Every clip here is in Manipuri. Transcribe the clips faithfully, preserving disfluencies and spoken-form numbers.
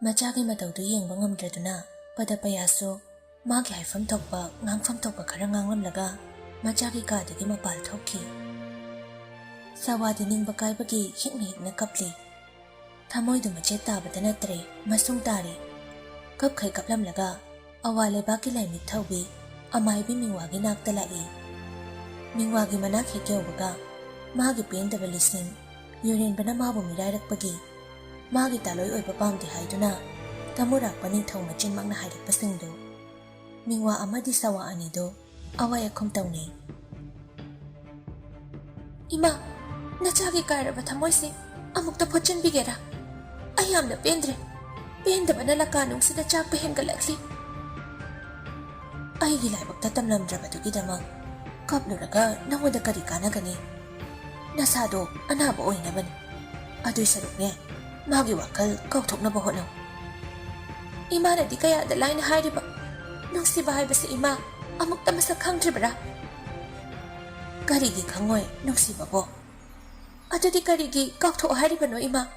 ꯃꯆꯥꯒꯤ ꯃꯇꯧꯗꯨ ꯌꯦꯡꯕ ꯉꯝꯗ꯭ꯔꯗꯨꯅ ꯄꯗꯄꯌꯥꯁꯨ ꯃꯥꯒꯤ ꯍꯥꯏꯐꯝ ꯊꯣꯛꯄ, ꯉꯥꯡꯐꯝ ꯊꯣꯛꯄ ꯈꯔ ꯉꯥꯡꯂꯝꯂꯒ ꯃꯆꯥꯒꯤ ꯀꯥꯗꯒꯤ ꯃꯄꯥꯜ ꯊꯣꯛꯈꯤ꯫ ꯁꯋꯥꯗꯤ ꯅꯤꯡꯕ ꯀꯥꯏꯕꯒꯤ ꯍꯤꯛꯅ ꯍꯤꯛꯅ ꯀꯞꯂꯤ꯫ ꯊꯃꯣꯏꯗꯨ ꯃꯆꯦꯠ ꯇꯥꯕꯗ ꯅꯠꯇ꯭ꯔꯦ, ꯃꯁꯨꯡ ꯇꯥꯔꯦ꯫ ꯀꯞꯈꯩ ꯀꯞꯂꯝꯂꯒ ꯑꯋꯥ ꯂꯩꯕꯥꯛꯀꯤ ꯂꯥꯏꯃꯤꯠ ꯊꯧꯕꯤ ꯑꯃꯥꯏꯕꯤ ꯃꯤꯡꯋꯥꯒꯤ ꯅꯥꯛꯇ ꯂꯥꯛꯏ꯫ ꯃꯤꯡꯋꯥꯒꯤ ꯃꯅꯥꯛ ꯍꯦꯛ ꯌꯧꯕꯒ ꯃꯥꯒꯤ ꯄꯦꯟꯗꯕ ꯂꯤꯁꯤꯡ ꯌꯨꯔꯦꯟꯕꯅ ꯃꯥꯕꯨ ꯃꯤꯔꯥꯏꯔꯛꯄꯒꯤ ꯃꯥꯒꯤ ꯇꯥꯂꯣꯏ ꯑꯣꯏꯕ ꯄꯥꯝꯗꯦ ꯍꯥꯏꯗꯨꯅ ꯇꯃꯨꯔꯥꯛꯄ ꯅꯤꯡꯊꯧ ꯃꯆꯤꯟꯃꯛꯅ ꯍꯥꯏꯔꯛꯄꯁꯤꯡꯗꯨ ꯃꯤꯡꯋꯥ ꯑꯃꯗꯤ ꯁꯋꯥ ꯑꯅꯤꯗꯨ ꯑꯋꯥꯏ ꯑꯈꯨꯝ ꯇꯧꯅꯩ꯫ "ꯏꯃꯥ, ꯅꯆꯥꯒꯤ ꯀꯥꯏꯔꯕ ꯊꯃꯣꯏꯁꯤ ꯑꯃꯨꯛꯇ ꯐꯣꯠꯆꯤꯟꯕꯤꯒꯦꯔꯥ? ꯑꯩ ꯌꯥꯝꯅ ꯄꯦꯟꯗ꯭ꯔꯦ꯫ ꯄꯦꯟꯗꯕꯅ ꯂꯀꯥ ꯅꯨꯡꯁꯤꯗ ꯆꯥꯛꯄ ꯍꯦꯟꯒꯠꯂꯛꯂꯤ꯫ ꯑꯩꯒꯤ ꯂꯥꯏꯕꯛꯇ ꯇꯝꯂꯝꯗ꯭ꯔꯕꯗꯨꯒꯤꯗꯃꯛ ꯀꯞꯂꯨꯔꯒ ꯅꯉꯣꯟꯗ ꯀꯔꯤ ꯀꯥꯟꯅꯒꯅꯤ? ꯅꯁꯥꯗꯣ ꯑꯅꯥꯕ ꯑꯣꯏꯅꯕꯅꯤ꯫ ꯑꯗꯨꯏ ꯁꯔꯨꯛꯅꯦ, ꯃꯥꯒꯤ ꯋꯥꯈꯜ ꯀꯥꯎꯊꯣꯛꯅꯕ ꯍꯣꯠꯅꯧ꯫" "ꯏꯃꯥꯅꯗꯤ ꯀꯌꯥꯗ ꯂꯥꯏꯅ ꯍꯥꯏꯔꯤꯕ, ꯅꯨꯡꯁꯤꯕ ꯍꯥꯏꯕꯁꯤ ꯏꯃꯥ ꯑꯃꯨꯛꯇ ꯃꯁꯛ ꯈꯪꯗ꯭ꯔꯤꯕꯔꯥ?" "ꯀꯔꯤꯒꯤ ꯈꯪꯉꯣꯏ ꯅꯨꯡꯁꯤꯕꯕꯣ? ꯑꯗꯨꯗꯤ ꯀꯔꯤꯒꯤ ꯀꯥꯎꯊꯣꯛꯑꯣ ꯍꯥꯏꯔꯤꯕꯅꯣ ꯏꯃꯥ?"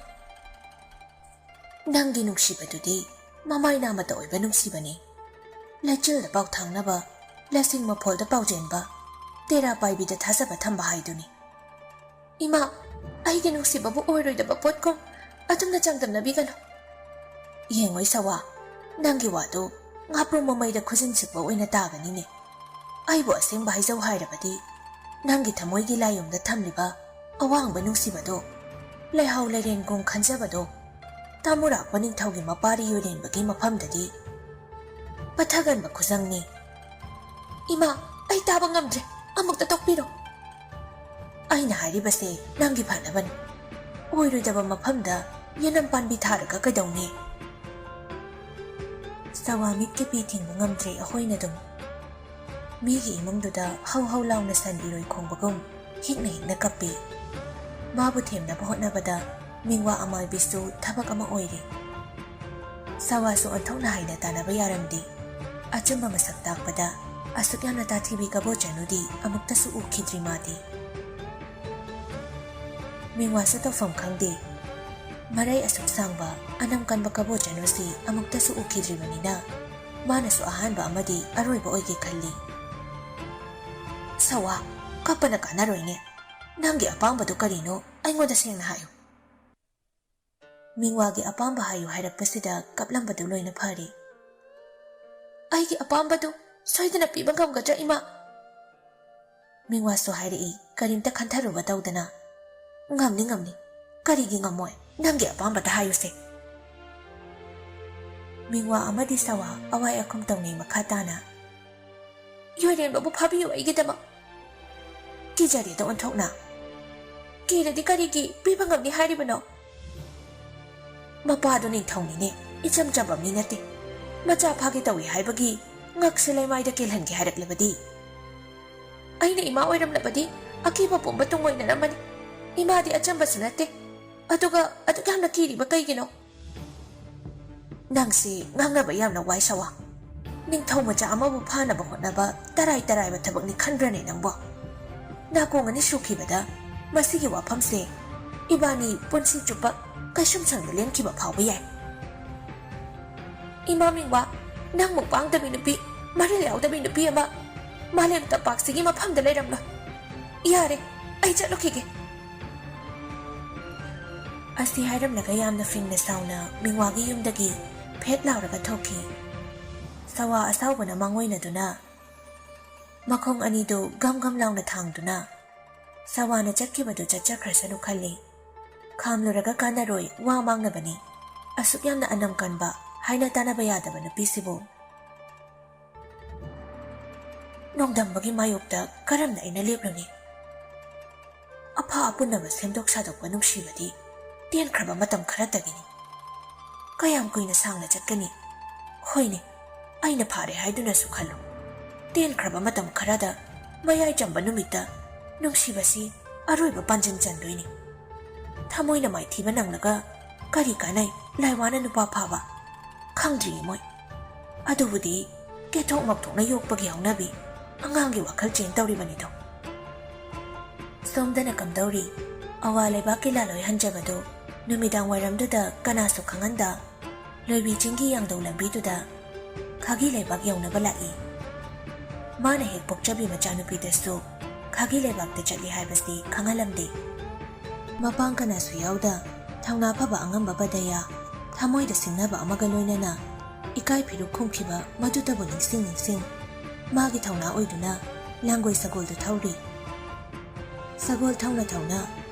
"ꯅꯪꯒꯤ ꯅꯨꯡꯁꯤꯕꯗꯨꯗꯤ ꯃꯃꯥꯏ ꯅꯥꯃꯇ ꯑꯣꯏꯕ ꯅꯨꯡꯁꯤꯕꯅꯤ꯫ ꯂꯩꯆꯤꯜꯗ ꯄꯥꯎ ꯊꯥꯡꯅꯕ, ꯂꯁꯤꯡ ꯃꯐꯣꯜꯗ ꯄꯥꯎꯖꯦꯟꯕ, ꯇꯦꯔꯥ ꯄꯥꯏꯕꯤꯗ ꯊꯥꯖꯕ ꯊꯝꯕ ꯍꯥꯏꯗꯨꯅꯤ꯫" "ꯏꯃꯥ, ꯑꯩꯒꯤ ꯅꯨꯡꯁꯤꯕꯕꯨ ꯑꯣꯏꯔꯣꯏꯗꯕ ꯄꯣꯠꯀꯨꯝ ꯑꯗꯨꯝꯅ ꯆꯥꯡꯗꯝꯅꯕꯤꯒꯅꯨ꯫" "ꯌꯦꯡꯉꯣꯏ ꯁꯋꯥ, ꯅꯪꯒꯤ ꯋꯥꯗꯨ ꯉꯥꯄ꯭ꯔꯨꯝ ꯃꯃꯩꯗ ꯈꯨꯖꯤꯟ ꯁꯤꯛꯄ ꯑꯣꯏꯅ ꯇꯥꯒꯅꯤꯅꯦ꯫ ꯑꯩꯕꯨ ꯑꯁꯦꯡꯕ ꯍꯥꯏꯖꯧ ꯍꯥꯏꯔꯕꯗꯤ, ꯅꯪꯒꯤ ꯊꯃꯣꯏꯒꯤ ꯂꯥꯏꯌꯨꯝꯗ ꯊꯝꯂꯤꯕ ꯑꯋꯥꯡꯕ ꯅꯨꯡꯁꯤꯕꯗꯣ, ꯂꯩꯍꯥꯎ ꯂꯩꯔꯦꯟꯒꯨꯝ ꯈꯟꯖꯕꯗꯣ, ꯇꯥꯃꯨꯔꯥꯛꯄ ꯅꯤꯡꯊꯧꯒꯤ ꯃꯄꯥꯔꯤ ꯌꯨꯔꯦꯟꯕꯒꯤ ꯃꯐꯝꯗꯗꯤ ꯄꯠꯊꯒꯟꯕ ꯈꯨꯖꯪꯅꯤ꯫" "ꯏꯃꯥ, ꯑꯩ ꯇꯥꯕ ꯉꯝꯗ꯭ꯔꯦ, ꯑꯃꯨꯛꯇ ꯇꯣꯛꯄꯤꯔꯣ꯫" "ꯑꯩꯅ ꯍꯥꯏꯔꯤꯕꯁꯦ ꯅꯪꯒꯤ ꯐꯅꯕꯅꯤ꯫ ꯑꯣꯏꯔꯣꯏꯗꯕ ꯃꯐꯝꯗ ꯌꯦꯅꯝ ꯄꯥꯟꯕꯤ ꯊꯥꯔꯒ ꯀꯩꯗꯧꯅꯤ?" ꯁꯋꯥ ꯃꯤꯠꯀꯤ ꯄꯤ ꯊꯤꯡꯕ ꯉꯝꯗ꯭ꯔꯦ ꯑꯍꯣꯏꯅ ꯑꯗꯨꯝ꯫ ꯃꯤꯒꯤ ꯏꯃꯨꯡꯗꯨꯗ ꯍꯧ ꯍꯧ ꯂꯥꯎꯅ ꯁꯟ ꯏꯔꯣꯏ ꯈꯣꯡꯕꯒꯨꯝ ꯍꯤꯛꯅ ꯍꯤꯛꯅ ꯀꯞꯄꯤ꯫ ꯃꯥꯕꯨ ꯊꯦꯝꯅꯕ ꯍꯣꯠꯅꯕꯗ ꯃꯤꯡꯋꯥ ꯑꯃꯥꯏꯕꯤꯁꯨ ꯊꯕꯛ ꯑꯃ ꯑꯣꯏꯔꯦ꯫ ꯁꯋꯥꯁꯨ ꯑꯣꯟꯊꯣꯛꯅ ꯍꯩꯅ ꯇꯥꯟꯅꯕ ꯌꯥꯔꯝꯗꯦ꯫ ꯑꯆꯨꯝꯕ ꯃꯁꯛ ꯇꯥꯛꯄꯗ ꯑꯁꯨꯛ ꯌꯥꯝꯅ ꯇꯥꯊꯤꯕꯤ ꯀꯕꯣꯆꯅꯨꯗꯤ ꯑꯃꯨꯛꯇꯁꯨ ꯎꯈꯤꯗ꯭ꯔꯤ ꯃꯥꯗꯤ꯫ ꯃꯤꯡꯋꯥꯁꯨ ꯇꯧꯐꯝ ꯈꯪꯗꯦ꯫ ꯃꯔꯩ ꯑꯁꯨꯛ ꯁꯥꯡꯕ, ꯑꯅꯝ ꯀꯟꯕ ꯀꯕꯣꯆꯅꯨꯁꯤ ꯑꯃꯨꯛꯇꯁꯨ ꯎꯈꯤꯗ꯭ꯔꯤꯕꯅꯤꯅ ꯃꯥꯅꯁꯨ ꯑꯍꯥꯟꯕ ꯑꯃꯗꯤ ꯑꯔꯣꯏꯕ ꯑꯣꯏꯒꯦ ꯈꯜꯂꯤ꯫ "ꯁꯋꯥ, ꯀꯞꯄꯅ ꯀꯥꯟꯅꯔꯣꯏꯅꯦ꯫ ꯅꯪꯒꯤ ꯑꯄꯥꯝꯕꯗꯨ ꯀꯔꯤꯅꯣ ꯑꯩꯉꯣꯟꯗ ꯁꯦꯡꯅ ꯍꯥꯏꯌꯨ꯫" ꯃꯤꯡꯋꯥꯒꯤ ꯑꯄꯥꯝꯕ ꯍꯥꯏꯌꯨ ꯍꯥꯏꯔꯛꯄꯁꯤꯗ ꯀꯞꯂꯝꯕꯗꯨ ꯂꯣꯏꯅ ꯐꯔꯦ꯫ "ꯑꯩꯒꯤ ꯑꯄꯥꯝꯕꯗꯨ ꯁꯣꯏꯗꯅ ꯄꯤꯕ ꯉꯝꯒꯗ꯭ꯔꯥ, ꯏꯃꯥ?" ꯃꯤꯡꯋꯥꯁꯨ ꯍꯥꯏꯔꯛꯏ, ꯀꯔꯤꯝꯇ ꯈꯟꯊꯔꯨꯕ ꯇꯧꯗꯅ꯫ "ꯉꯝꯅꯤ, ꯉꯝꯅꯤ꯫ ꯀꯔꯤꯒꯤ ꯉꯝꯃꯣꯏ? ꯅꯪꯒꯤ ꯑꯄꯥꯝꯕꯇ ꯍꯥꯏꯌꯨꯁꯦ꯫" ꯃꯤꯡꯋꯥ ꯑꯃꯗꯤ ꯁꯋꯥ ꯑꯋꯥꯏ ꯑꯈꯨꯝ ꯇꯧꯅꯩ ꯃꯈꯥ ꯇꯥꯅ꯫ "ꯌꯣꯏꯔꯦꯝꯕꯕꯨ ꯐꯥꯕꯤꯌꯨ ꯑꯩꯒꯤꯗꯃꯛ꯫" "ꯀꯤꯖꯔꯦꯗ ꯑꯣꯟꯊꯣꯛꯅ꯫ ꯀꯤꯔꯗꯤ ꯀꯔꯤꯒꯤ ꯄꯤꯕ ꯉꯝꯅꯤ ꯍꯥꯏꯔꯤꯕꯅꯣ?" "ꯃꯄꯥꯗꯨ ꯅꯤꯡꯊꯧꯅꯤꯅꯦ, ꯏꯆꯝ ꯆꯝꯕ ꯃꯤ ꯅꯠꯇꯦ꯫ ꯃꯆꯥ ꯐꯥꯒꯦ ꯇꯧꯏ ꯍꯥꯏꯕꯒꯤ ꯉꯛꯁꯦ ꯂꯩꯃꯥꯏꯗ ꯀꯦꯜꯍꯟꯒꯦ ꯍꯥꯏꯔꯛꯂꯕꯗꯤ?" "ꯑꯩꯅ ꯏꯃꯥ ꯑꯣꯏꯔꯝꯂꯕꯗꯤ ꯑꯀꯤꯕ ꯄꯨꯝꯕ ꯇꯨꯡꯑꯣꯏꯅꯔꯝꯃꯅꯤ꯫ ꯏꯃꯥꯗꯤ ꯑꯆꯝꯕꯁꯨ ꯅꯠꯇꯦ꯫ ꯑꯗꯨꯒ ꯑꯗꯨꯛ ꯌꯥꯝꯅ ꯀꯤꯔꯤꯕ ꯀꯩꯒꯤꯅꯣ?" "ꯅꯪꯁꯤ ꯉꯥꯡꯅꯕ ꯌꯥꯝꯅ ꯋꯥꯏ, ꯁꯋꯥ꯫ ꯅꯤꯡꯊꯧ ꯃꯆꯥ ꯑꯃꯕꯨ ꯐꯥꯅꯕ ꯍꯣꯠꯅꯕ ꯇꯔꯥꯏ ꯇꯔꯥꯏꯕ ꯊꯕꯛꯅꯤ ꯈꯟꯕ꯭ꯔꯅꯦ ꯅꯪꯕꯣ? ꯅꯥꯀꯣꯡ ꯑꯅꯤ ꯁꯨꯈꯤꯕꯗ ꯃꯁꯤꯒꯤ ꯋꯥꯐꯝꯁꯦ ꯏꯕꯥꯅꯤ ꯄꯨꯟꯁꯤ ꯆꯨꯞꯄ ꯀꯩꯁꯨꯝꯁꯪꯗ ꯂꯦꯟꯈꯤꯕ ꯐꯥꯎꯕ ꯌꯥꯏ꯫" "ꯏꯃꯥ ꯃꯤꯡꯋꯥ, ꯅꯪꯃꯨꯛ ꯄꯥꯡꯗꯕꯤ ꯅꯨꯄꯤ, ꯃꯔꯤꯜ ꯌꯥꯎꯗꯕꯤ ꯅꯨꯄꯤ ꯑꯃ ꯃꯥꯂꯦꯝ ꯇꯝꯄꯥꯛꯁꯤꯒꯤ ꯃꯐꯝꯗ ꯂꯩꯔꯝꯂꯣꯏ꯫ ꯌꯥꯔꯦ, ꯑꯩ ꯆꯠꯂꯨꯈꯤꯒꯦ꯫" ꯑꯁꯤ ꯍꯥꯏꯔꯝꯂꯒ ꯌꯥꯝꯅ ꯐꯤꯡꯅ ꯁꯥꯎꯅ ꯃꯤꯡꯋꯥꯒꯤ ꯌꯨꯝꯗꯒꯤ ꯐꯦꯠ ꯂꯥꯎꯔꯒ ꯊꯣꯛꯈꯤ꯫ ꯁꯋꯥ ꯑꯁꯥꯎꯕꯅ ꯃꯥꯡꯑꯣꯏꯅꯗꯨꯅ ꯃꯈꯣꯡ ꯑꯅꯤꯗꯨ ꯒꯝ ꯒꯝ ꯂꯥꯎꯅ ꯊꯥꯡꯗꯨꯅ ꯁꯋꯥꯅ ꯆꯠꯈꯤꯕꯗꯨ ꯆꯠꯆꯈ꯭ꯔꯁꯅꯨ ꯈꯜꯂꯤ꯫ ꯈꯥꯝꯂꯨꯔꯒ ꯀꯥꯟꯅꯔꯣꯏ, ꯋꯥ ꯃꯥꯡꯅꯕꯅꯤ꯫ ꯑꯁꯨꯛ ꯌꯥꯝꯅ ꯑꯅꯝ ꯀꯟꯕ, ꯍꯥꯏꯅ ꯇꯥꯟꯅꯕ ꯌꯥꯗꯕ ꯅꯨꯄꯤꯁꯤꯕꯨ꯫ ꯅꯣꯡꯗꯝꯕꯒꯤ ꯃꯥꯌꯣꯛꯇ ꯀꯔꯝꯅ ꯑꯩꯅ ꯂꯦꯞꯂꯨꯅꯤ? ꯑꯐ ꯑꯄꯨꯟꯅꯕ ꯁꯦꯝꯗꯣꯛ ꯁꯥꯗꯣꯛꯄ ꯅꯨꯡꯁꯤꯕꯗꯤ ꯇꯦꯟꯈ꯭ꯔꯕ ꯃꯇꯝ ꯈꯔꯇꯒꯤꯅꯤ꯫ ꯀꯌꯥꯝ ꯀꯨꯏꯅ ꯁꯥꯡꯅ ꯆꯠꯀꯅꯤ? ꯍꯣꯏꯅꯦ, ꯑꯩꯅ ꯐꯥꯔꯦ ꯍꯥꯏꯗꯨꯅꯁꯨ ꯈꯜꯂꯨ꯫ ꯇꯦꯟꯈ꯭ꯔꯕ ꯃꯇꯝ ꯈꯔꯗ ꯃꯌꯥꯏ ꯆꯝꯕ ꯅꯨꯃꯤꯠꯇ ꯅꯨꯡꯁꯤꯕꯁꯤ ꯑꯔꯣꯏꯕ ꯄꯥꯟꯖꯤꯟ ꯆꯟꯗꯣꯏꯅꯤ꯫ ꯊꯃꯣꯏꯅ ꯃꯥꯏꯊꯤꯕ ꯅꯪꯂꯒ ꯀꯔꯤ ꯀꯥꯟꯅꯩ ꯂꯥꯏꯋꯥꯅ ꯅꯨꯄꯥ ꯐꯥꯕ? ꯈꯪꯗ꯭ꯔꯤꯌꯦ ꯃꯣꯏ꯫ ꯑꯗꯨꯕꯨꯗꯤ ꯀꯦꯊꯣꯛ ꯃꯧꯊꯣꯛꯅ ꯌꯣꯛꯄꯒꯤ ꯍꯧꯅꯕꯤ, ꯑꯉꯥꯡꯒꯤ ꯋꯥꯈꯜ ꯆꯦꯟ ꯇꯧꯔꯤꯕꯅꯤꯗꯣ꯫ ꯁꯣꯝꯗꯅ ꯀꯝꯗꯧꯔꯤ? ꯑꯋꯥ ꯂꯩꯕꯥꯛꯀꯤ ꯂꯥꯂꯣꯏ ꯍꯟꯖꯕꯗꯨ ꯅꯨꯃꯤꯗꯥꯡ ꯋꯥꯏꯔꯝꯗꯨꯗ ꯀꯅꯥꯁꯨ ꯈꯪꯍꯟꯗ ꯂꯣꯏꯕꯤ ꯆꯤꯡꯒꯤ ꯌꯥꯡꯗꯧ ꯂꯝꯕꯤꯗꯨꯗ ꯈꯥꯒꯤ ꯂꯩꯕꯥꯛ ꯌꯧꯅꯕ ꯂꯥꯛꯏ꯫ ꯃꯥꯅ ꯍꯦꯛ ꯄꯣꯛꯆꯕꯤ ꯃꯆꯥꯅꯨꯄꯤꯗꯁꯨ ꯈꯥꯒꯤ ꯂꯩꯕꯥꯛꯇ ꯆꯠꯂꯤ ꯍꯥꯏꯕꯁꯤ ꯈꯪꯍꯜꯂꯝꯗꯦ꯫ ꯃꯄꯥꯡ ꯀꯅꯥꯁꯨ ꯌꯥꯎꯗ ꯊꯧꯅꯥ ꯐꯕ ꯑꯉꯝꯕ ꯕꯗꯌꯥ ꯊꯃꯣꯏꯗ ꯁꯤꯡꯅꯕ ꯑꯃꯒ ꯂꯣꯏꯅꯅ ꯏꯀꯥꯏ ꯐꯤꯔꯨꯛ ꯈꯨꯝꯈꯤꯕ ꯃꯗꯨꯇꯕꯨ ꯅꯤꯡꯁꯤꯡ ꯅꯤꯡꯁꯤꯡ ꯃꯥꯒꯤ ꯊꯧꯅꯥ ꯑꯣꯏꯗꯨꯅ ꯂꯥꯡꯒꯣꯏ ꯁꯒꯣꯜꯗꯨ ꯊꯧꯔꯤ꯫ ꯁꯒꯣꯜ ꯊꯧꯅ ꯊꯧꯅ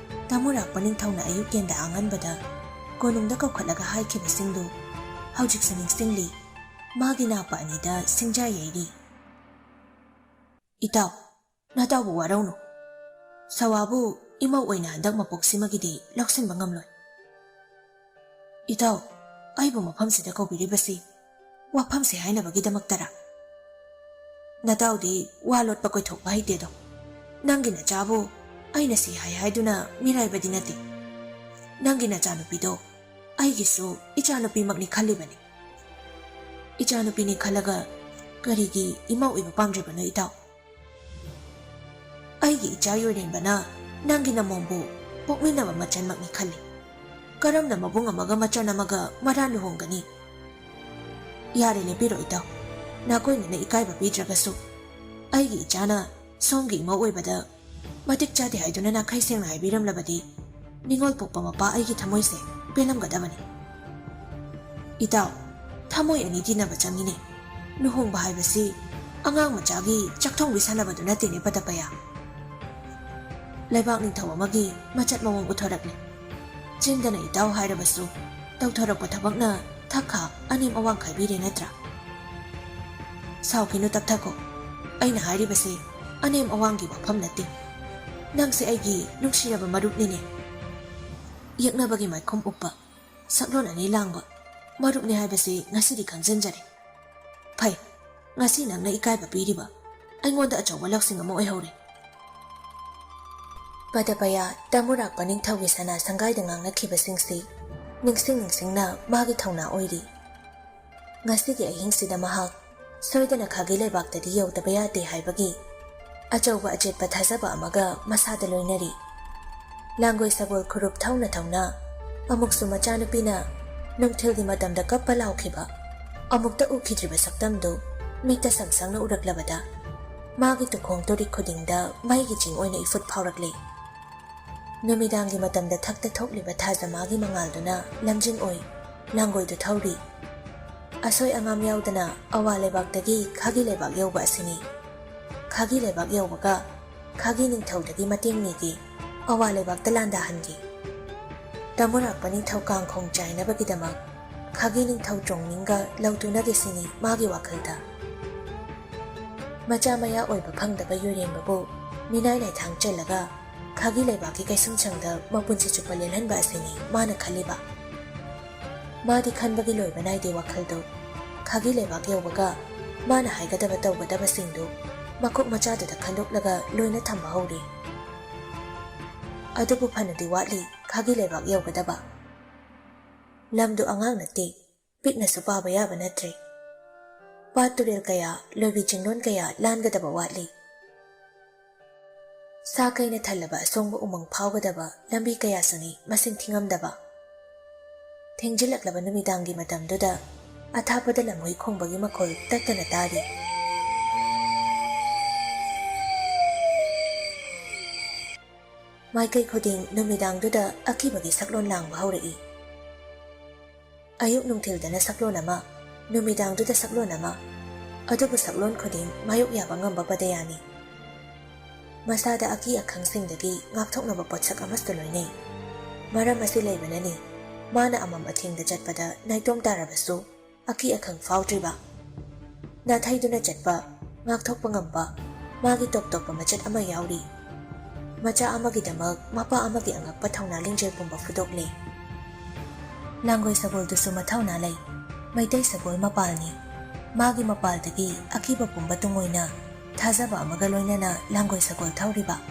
ꯇꯥꯃꯨꯔꯥꯛꯄ ꯅꯤꯡꯊꯧꯅ ꯑꯌꯨꯛ ꯀꯦꯟꯗ ꯑꯉꯟꯕꯗ ꯀꯣꯅꯨꯡꯗ ꯀꯧꯈꯠꯂꯒ ꯍꯥꯏꯈꯤꯕꯁꯤꯡꯗꯨ ꯍꯧꯖꯤꯛꯁꯨ ꯅꯤꯡꯁꯤꯡꯂꯤ꯫ ꯃꯥꯒꯤ ꯅꯥꯄ ꯑꯅꯤꯗ ꯁꯤꯡꯖꯥ ꯌꯩꯔꯤ꯫ "ꯏꯇꯥꯎ, ꯅꯇꯥꯎꯕꯨ ꯋꯥꯔꯧꯅꯨ꯫ ꯁꯋꯥꯕꯨ ꯏꯃꯧ ꯑꯣꯏꯅ ꯍꯟꯗꯛ ꯃꯄꯣꯛꯁꯤꯃꯒꯤꯗꯤ ꯂꯧꯁꯤꯟꯕ ꯉꯝꯂꯣꯏ꯫ ꯏꯇꯥꯎ, ꯑꯩꯕꯨ ꯃꯐꯝꯁꯤꯗ ꯀꯧꯕꯤꯔꯤꯕꯁꯤ ꯋꯥꯐꯝꯁꯦ ꯍꯥꯏꯅꯕꯒꯤꯗꯃꯛꯇꯔꯥ? ꯅꯇꯥꯎꯗꯤ ꯋꯥ ꯂꯣꯠꯄ ꯀꯣꯏꯊꯣꯛꯄ ꯍꯩꯇꯦꯗꯣ꯫ ꯅꯪꯒꯤ ꯅꯆꯥꯕꯨ ꯑꯩꯅ ꯁꯤ ꯍꯥꯏ ꯍꯥꯏꯗꯨꯅ ꯃꯤꯔꯥꯏꯕꯗꯤ ꯅꯠꯇꯦ꯫ ꯅꯪꯒꯤ ꯅꯆꯥꯅꯨꯄꯤꯗꯣ ꯑꯩꯒꯤꯁꯨ ꯏꯆꯥꯅꯨꯄꯤꯃꯛꯅꯤ ꯈꯜꯂꯤꯕꯅꯤ꯫ ꯏꯆꯥꯅꯨꯄꯤꯅꯤ ꯈꯜꯂꯒ ꯀꯔꯤꯒꯤ ꯏꯃꯧ ꯑꯣꯏꯕ ꯄꯥꯝꯗ꯭ꯔꯤꯕꯅꯣ ꯏꯇꯥꯎ? ꯑꯩꯒꯤ ꯏꯆꯥ ꯌꯣꯏꯔꯦꯟꯕꯅ ꯅꯪꯒꯤ ꯅꯃꯣꯝꯕꯨ ꯄꯣꯛꯃꯤꯟꯅꯕ ꯃꯆꯟꯃꯛꯅꯤ ꯈꯜꯂꯤ꯫ ꯀꯔꯝꯅ ꯃꯕꯨꯡ ꯑꯃꯒ ꯃꯆꯟ ꯑꯃꯒ ꯃꯔꯥ ꯂꯨꯍꯣꯡꯒꯅꯤ? ꯌꯥꯔꯦ, ꯂꯦꯞꯄꯤꯔꯣ ꯏꯇꯥꯎ꯫ ꯅꯈꯣꯏꯅ ꯏꯀꯥꯏꯕ ꯄꯤꯗ꯭ꯔꯒꯁꯨ ꯑꯩꯒꯤ ꯏꯆꯥꯅ ꯁꯣꯝꯒꯤ ꯏꯃꯧ ꯑꯣꯏꯕꯗ ꯃꯇꯤꯛ ꯆꯥꯗꯦ ꯍꯥꯏꯗꯨꯅ ꯅꯥꯈꯩ ꯁꯦꯡꯅ ꯍꯥꯏꯕꯤꯔꯝꯂꯕꯗꯤ ꯅꯤꯉꯣꯜ ꯄꯣꯛꯄ ꯃꯄꯥ ꯑꯩꯒꯤ ꯊꯃꯣꯏꯁꯦ ꯄꯦꯜꯂꯝꯒꯗꯕꯅꯤ꯫ ꯏꯇꯥꯎ, ꯊꯃꯣꯏ ꯑꯅꯤ ꯇꯤꯟꯅꯕ ꯆꯪꯉꯤꯅꯦ꯫ ꯂꯨꯍꯣꯡꯕ ꯍꯥꯏꯕꯁꯤ ꯑꯉꯥꯡ ꯃꯆꯥꯒꯤ ꯆꯥꯛꯊꯣꯡꯕꯤ ꯁꯥꯟꯅꯕꯗꯨ ꯅꯠꯇꯦꯅꯦ ꯄꯇꯄꯌꯥ꯫ ꯂꯩꯕꯥꯛ ꯅꯤꯡꯊꯧ ꯑꯃꯒꯤ ꯃꯆꯠ ꯃꯑꯣꯡ ꯎꯠꯊꯣꯔꯛꯂꯦ꯫ ꯆꯤꯟꯗꯅ ꯏꯇꯥꯎ ꯍꯥꯏꯔꯕꯁꯨ ꯇꯧꯊꯣꯔꯛꯄ ꯊꯕꯛꯅ ꯊꯛꯈꯥ ꯑꯅꯦꯝ ꯑꯋꯥꯡ ꯈꯥꯏꯕꯤꯔꯦ ꯅꯠꯇ꯭ꯔꯥ? ꯁꯥꯎꯈꯤꯅꯨ ꯇꯞꯊꯈꯣ꯫ ꯑꯩꯅ ꯍꯥꯏꯔꯤꯕꯁꯤ ꯑꯅꯦꯝ ꯑꯋꯥꯡꯒꯤ ꯋꯥꯐꯝ ꯅꯠꯇꯦ꯫ ꯅꯪꯁꯦ ꯑꯩꯒꯤ ꯅꯨꯡꯁꯤꯔꯕ ꯃꯔꯨꯞꯅꯤꯅꯦ꯫ ꯌꯦꯛꯅꯕꯒꯤ ꯃꯥꯏꯈꯨꯝ ꯎꯞꯄ, ꯁꯛꯂꯣꯟ ꯑꯅꯤ ꯂꯥꯡꯕ ꯃꯔꯨꯞꯅꯤ ꯍꯥꯏꯕꯁꯤ ꯉꯁꯤꯗꯤ ꯈꯪꯖꯤꯟꯖꯔꯦ꯫ ꯐꯩ, ꯉꯁꯤ ꯅꯪꯅ ꯏꯀꯥꯏꯕ ꯄꯤꯔꯤꯕ ꯑꯩꯉꯣꯟꯗ ꯑꯆꯧꯕ ꯂꯧꯁꯤꯡ ꯑꯃ ꯑꯣꯏꯍꯧꯔꯦ꯫ ꯄꯗꯄꯌꯥ ꯇꯃꯨꯔꯥꯛꯄ ꯅꯤꯡꯊꯧꯒꯤ ꯁꯅꯥ ꯁꯪꯒꯥꯏꯗ ꯉꯥꯡꯅꯈꯤꯕꯁꯤꯡꯁꯤ ꯅꯤꯡꯁꯤꯡ ꯅꯤꯡꯁꯤꯡꯅ ꯃꯥꯒꯤ ꯊꯧꯅꯥ ꯑꯣꯏꯔꯤ꯫ ꯉꯁꯤꯒꯤ ꯑꯍꯤꯡꯁꯤꯗ ꯃꯍꯥꯛ ꯁꯣꯏꯗꯅ ꯈꯥꯒꯤ ꯂꯩꯕꯥꯛꯇꯗꯤ ꯌꯧꯗꯕ ꯌꯥꯗꯦ ꯍꯥꯏꯕꯒꯤ ꯑꯆꯧꯕ ꯑꯆꯦꯠꯄ ꯊꯥꯖꯕ ꯑꯃꯒ ꯃꯁꯥꯗ ꯂꯣꯏꯅꯔꯤ꯫ ꯂꯥꯡꯒꯣꯏ ꯁꯒꯣꯜ ꯈꯨꯔꯨꯞ ꯊꯧꯅ ꯊꯧꯅ ꯑꯃꯨꯛꯁꯨ ꯃꯆꯥꯅꯨꯄꯤꯅ ꯅꯨꯡꯊꯤꯜꯒꯤ ꯃꯇꯝꯗ ꯀꯞꯄ ꯂꯥꯎꯈꯤꯕ, ꯑꯃꯨꯛꯇ ꯎꯈꯤꯗ꯭ꯔꯤꯕ ꯁꯛꯇꯝꯗꯨ ꯃꯤꯠꯇ ꯁꯪ ꯁꯪꯅ ꯎꯔꯛꯂꯕꯗ, ꯃꯥꯒꯤ ꯇꯨꯈꯣꯡ ꯇꯨꯔꯤꯛ ꯈꯨꯗꯤꯡꯗ ꯃꯩꯒꯤ ꯆꯤꯡ ꯑꯣꯏꯅ ꯏꯐꯨꯠ ꯐꯥꯎꯔꯛꯂꯤ꯫ ꯅꯨꯃꯤꯗꯥꯡꯒꯤ ꯃꯇꯝꯗ ꯊꯛꯇ ꯊꯣꯛꯂꯤꯕ ꯊꯥꯖꯃꯥꯒꯤ ꯃꯉꯥꯜꯗꯨꯅ ꯂꯝꯖꯤꯡ ꯑꯣꯏ ꯂꯥꯡꯒꯣꯏꯗꯨ ꯊꯧꯔꯤ꯫ ꯑꯁꯣꯏ ꯑꯉꯥꯝ ꯌꯥꯎꯗꯅ ꯑꯋꯥ ꯂꯩꯕꯥꯛꯇꯒꯤ ꯈꯥꯒꯤ ꯂꯩꯕꯥꯛ ꯌꯧꯕ ꯑꯁꯤꯅꯤ꯫ ꯈꯥꯒꯤ ꯂꯩꯕꯥꯛ ꯌꯧꯕꯒ ꯈꯥꯒꯤ ꯅꯤꯡꯊꯧꯗꯒꯤ ꯃꯇꯦꯡ ꯅꯤꯈꯤ꯫ ꯑꯋꯥ ꯂꯩꯕꯥꯛꯇ ꯂꯥꯟꯗꯥꯍꯟꯈꯤ꯫ ꯇꯃꯨꯔꯥꯛꯄ ꯅꯤꯡꯊꯧ ꯀꯥꯡꯈꯣꯡ ꯆꯥꯏꯅꯕꯒꯤꯗꯃꯛ ꯈꯥꯒꯤ ꯅꯤꯡꯊꯧ ꯆꯣꯡꯅꯤꯡꯒ ꯂꯧ ꯇꯨꯅꯒꯦ ꯁꯤꯅꯤ ꯃꯥꯒꯤ ꯋꯥꯈꯜꯗ꯫ ꯃꯆꯥ ꯃꯌꯥ ꯑꯣꯏꯕ ꯐꯪꯗꯕ ꯌꯣꯏꯔꯦꯝꯕꯕꯨ ꯃꯤꯅꯥꯏ ꯂꯥꯏꯊꯥꯡ ꯆꯜꯂꯒ ꯈꯥꯒꯤ ꯂꯩꯕꯥꯛꯀꯤ ꯀꯩꯁꯨꯝꯁꯪꯗ ꯃꯄꯨꯟꯁꯤ ꯆꯨꯞꯄ ꯂꯦꯜꯍꯟꯕ ꯑꯁꯤꯅꯤ ꯃꯥꯅ ꯈꯜꯂꯤꯕ꯫ ꯃꯥꯗꯤ ꯈꯟꯕꯒꯤ ꯂꯣꯏꯕ ꯅꯥꯏꯗꯦ ꯋꯥꯈꯜꯗꯨ꯫ ꯈꯥꯒꯤ ꯂꯩꯕꯥꯛ ꯌꯧꯕꯒ ꯃꯥꯅ ꯍꯥꯏꯒꯗꯕ ꯇꯧꯒꯗꯕꯁꯤꯡꯗꯨ ꯃꯈꯣꯛ ꯃꯆꯥꯗꯨꯗ ꯈꯟꯗꯣꯛꯂꯒ ꯂꯣꯏꯅ ꯊꯝꯕ ꯍꯧꯔꯤ꯫ ꯑꯗꯨꯕꯨ ꯐꯅꯗꯤ ꯋꯥꯠꯂꯤ ꯈꯥꯒꯤ ꯂꯩꯕꯥꯛ ꯌꯧꯒꯗꯕ꯫ ꯂꯝꯗꯨ ꯑꯉꯥꯡ ꯅꯠꯇꯦ, ꯄꯤꯛꯅꯁꯨ ꯄꯥꯕ ꯌꯥꯕ ꯅꯠꯇ꯭ꯔꯦ꯫ ꯄꯥꯠ ꯇꯨꯔꯦꯜ ꯀꯌꯥ, ꯂꯣꯏꯕꯤ ꯆꯤꯡꯂꯣꯟ ꯀꯌꯥ ꯂꯥꯟꯒꯗꯕ ꯋꯥꯠꯂꯤ꯫ ꯁꯥ ꯀꯩꯅ ꯊꯜꯂꯕ ꯑꯁꯣꯡꯕ ꯎꯃꯪ ꯐꯥꯎꯒꯗꯕ ꯂꯝꯕꯤ ꯀꯌꯥꯁꯨꯅꯤ ꯃꯁꯤꯡ ꯊꯤꯉꯝꯗꯕ꯫ ꯊꯦꯡꯖꯤꯜꯂꯛꯂꯕ ꯅꯨꯃꯤꯗꯥꯡꯒꯤ ꯃꯇꯝꯗꯨꯗ ꯑꯊꯥꯞꯄꯗ ꯂꯝꯍꯨꯏ ꯈꯣꯡꯕꯒꯤ ꯃꯈꯣꯜ ꯇꯠꯇꯅ ꯇꯥꯔꯤ꯫ ꯃꯥꯏꯀꯩ ꯈꯨꯗꯤꯡ ꯅꯨꯃꯤꯗꯥꯡꯗꯨꯗ ꯑꯀꯤꯕꯒꯤ ꯁꯛꯂꯣꯟ ꯂꯥꯡꯕ ꯍꯧꯔꯛꯏ꯫ ꯑꯌꯨꯛ ꯅꯨꯡꯊꯤꯜꯗꯅ ꯁꯛꯂꯣꯟ ꯑꯃ, ꯅꯨꯃꯤꯗꯥꯡꯗꯨꯗ ꯁꯛꯂꯣꯟ ꯑꯃ, ꯑꯗꯨꯕꯨ ꯁꯛꯂꯣꯟ ꯈꯨꯗꯤꯡ ꯃꯥꯌꯣꯛ ꯌꯥꯕ ꯉꯝꯕ ꯄꯗꯌꯥꯅꯤ꯫ ꯃꯁꯥꯗ ꯑꯀꯤ ꯑꯈꯪꯁꯤꯡꯗꯒꯤ ꯉꯥꯛꯊꯣꯛꯅꯕ ꯄꯣꯠꯁꯛ ꯑꯃꯁꯨ ꯂꯣꯏꯅꯩ꯫ ꯃꯔꯝ ꯑꯁꯤ ꯂꯩꯕꯅꯅꯤ, ꯃꯥꯅ ꯑꯃꯝ ꯑꯊꯦꯡꯗ ꯆꯠꯄꯗ ꯅꯥꯏꯇꯣꯝ ꯇꯥꯔꯕꯁꯨ ꯑꯀꯤ ꯑꯈꯪ ꯐꯥꯎꯗ꯭ꯔꯤꯕ꯫ ꯅꯥꯊꯩꯗꯨꯅ ꯆꯠꯄ, ꯉꯥꯛꯊꯣꯛꯄ ꯉꯝꯕ ꯃꯥꯒꯤ ꯇꯣꯞ ꯇꯣꯞꯄ ꯃꯆꯠ ꯑꯃ ꯌꯥꯎꯔꯤ꯫ ꯃꯆꯥ ꯑꯃꯒꯤꯗꯃꯛ ꯃꯄꯥ ꯑꯃꯒꯤ ꯑꯉꯛꯄ ꯊꯧꯅꯥ ꯂꯤꯡꯖꯦꯜ ꯄꯨꯝꯕ ꯐꯨꯗꯣꯛꯂꯦ꯫ ꯂꯥꯡꯒꯣꯏ ꯁꯒꯣꯜꯗꯨꯁꯨ ꯃꯊꯧꯅꯥ ꯂꯩ꯫ ꯃꯩꯇꯩ ꯁꯒꯣꯜ ꯃꯄꯥꯜꯅꯤ꯫ ꯃꯥꯒꯤ ꯃꯄꯥꯜꯗꯒꯤ ꯑꯀꯤꯕ ꯄꯨꯝꯕ ꯇꯨꯡꯑꯣꯏꯅ ꯊꯥꯖꯕ ꯑꯃꯒ ꯂꯣꯏꯅꯅ ꯂꯥꯡꯒꯣꯏ ꯁꯒꯣꯜ ꯊꯧꯔꯤꯕ꯫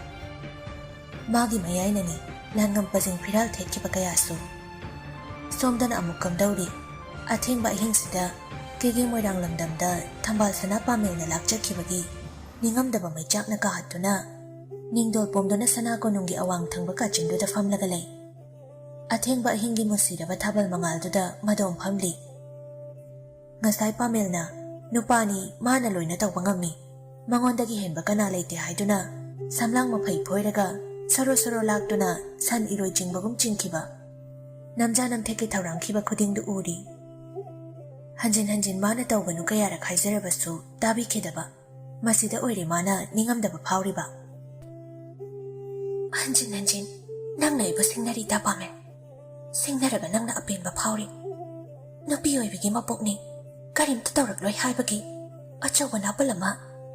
ꯃꯥꯒꯤ ꯃꯌꯥꯏꯅꯅꯤ ꯂꯥꯟꯉꯝ ꯄꯖꯤꯡ ꯐꯤꯔꯥꯜ ꯊꯦꯠꯈꯤꯕ ꯀꯌꯥꯁꯨ꯫ ꯁꯣꯝꯗꯅ ꯑꯃꯨꯛ ꯀꯝꯗꯧꯔꯤ? ꯑꯊꯦꯡꯕ ꯑꯍꯤꯡꯁꯤꯗ ꯀꯦꯒꯦ ꯃꯣꯏꯔꯥꯡ ꯂꯝꯗꯝꯗ ꯊꯝꯕꯥꯜ ꯁꯅꯥ ꯄꯥꯃꯦꯜꯅ ꯂꯥꯛꯆꯈꯤꯕꯒꯤ ꯅꯤꯡꯉꯝꯗꯕ ꯃꯩꯆꯥꯛꯅ ꯀꯥꯍꯠꯇꯨꯅ ꯅꯤꯡꯗꯣꯜ ꯄꯣꯝꯗꯨꯅ ꯁꯅꯥ ꯀꯣꯅꯨꯡꯒꯤ ꯑꯋꯥꯡ ꯊꯪꯕ ꯀꯥꯆꯤꯟꯗꯨꯗ ꯐꯝꯂꯒ ꯂꯩ꯫ ꯑꯊꯦꯡꯕ ꯑꯍꯤꯡꯒꯤ ꯃꯨꯁꯤꯔꯕ ꯊꯥꯕꯜ ꯃꯉꯥꯜꯗꯨꯗ ꯃꯗꯣꯝ ꯐꯝꯂꯤ꯫ ꯉꯁꯥꯏ ꯄꯥꯃꯦꯜꯅ ꯅꯨꯄꯥꯅꯤ, ꯃꯥꯅ ꯂꯣꯏꯅ ꯇꯧꯕ ꯉꯝꯃꯤ, ꯃꯉꯣꯟꯗꯒꯤ ꯍꯦꯟꯕ ꯀꯅꯥ ꯂꯩꯇꯦ ꯍꯥꯏꯗꯨꯅ ꯁꯝꯂꯥꯡ ꯃꯐꯩ ꯐꯣꯏꯔꯒ ꯁꯣꯔꯣ ꯁꯣꯔꯣ ꯂꯥꯛꯇꯨꯅ ꯁꯟ ꯏꯔꯣꯏ ꯆꯤꯡꯕꯒꯨꯝ ꯆꯤꯡꯈꯤꯕ, ꯅꯝꯖꯥ ꯅꯝꯊꯦꯛꯀꯤ ꯊꯧꯔꯥꯡꯈꯤꯕ ꯈꯨꯗꯤꯡꯗꯨ ꯎꯔꯤ꯫ ꯍꯟꯖꯤꯟ ꯍꯟꯖꯤꯟ ꯃꯥꯅ ꯇꯧꯒꯅꯨ ꯀꯌꯥꯔꯛ ꯍꯥꯏꯖꯔꯕꯁꯨ ꯇꯥꯕꯤꯈꯤꯗꯕ꯫ ꯃꯁꯤꯗ ꯑꯣꯏꯔꯦ ꯃꯥꯅ ꯅꯤꯡꯉꯝꯗꯕ ꯐꯥꯎꯔꯤꯕ꯫ "ꯍꯟꯖꯤꯟ ꯍꯟꯖꯤꯟ ꯅꯪꯅ ꯑꯩꯕꯨ ꯁꯤꯡꯅꯔꯤ, ꯇꯥ ꯄꯥꯃꯦꯜ꯫ ꯁꯤꯡꯅꯔꯒ ꯅꯪꯅ ꯑꯄꯦꯟꯕ ꯐꯥꯎꯔꯤ꯫ ꯅꯨꯄꯤ ꯑꯣꯏꯕꯒꯤ ꯃꯄꯣꯛꯅꯤ, ꯀꯔꯤꯝꯇ ꯇꯧꯔꯛꯂꯣꯏ ꯍꯥꯏꯕꯒꯤ ꯑꯆꯧꯕ ꯅꯥꯄꯜ ꯑꯃ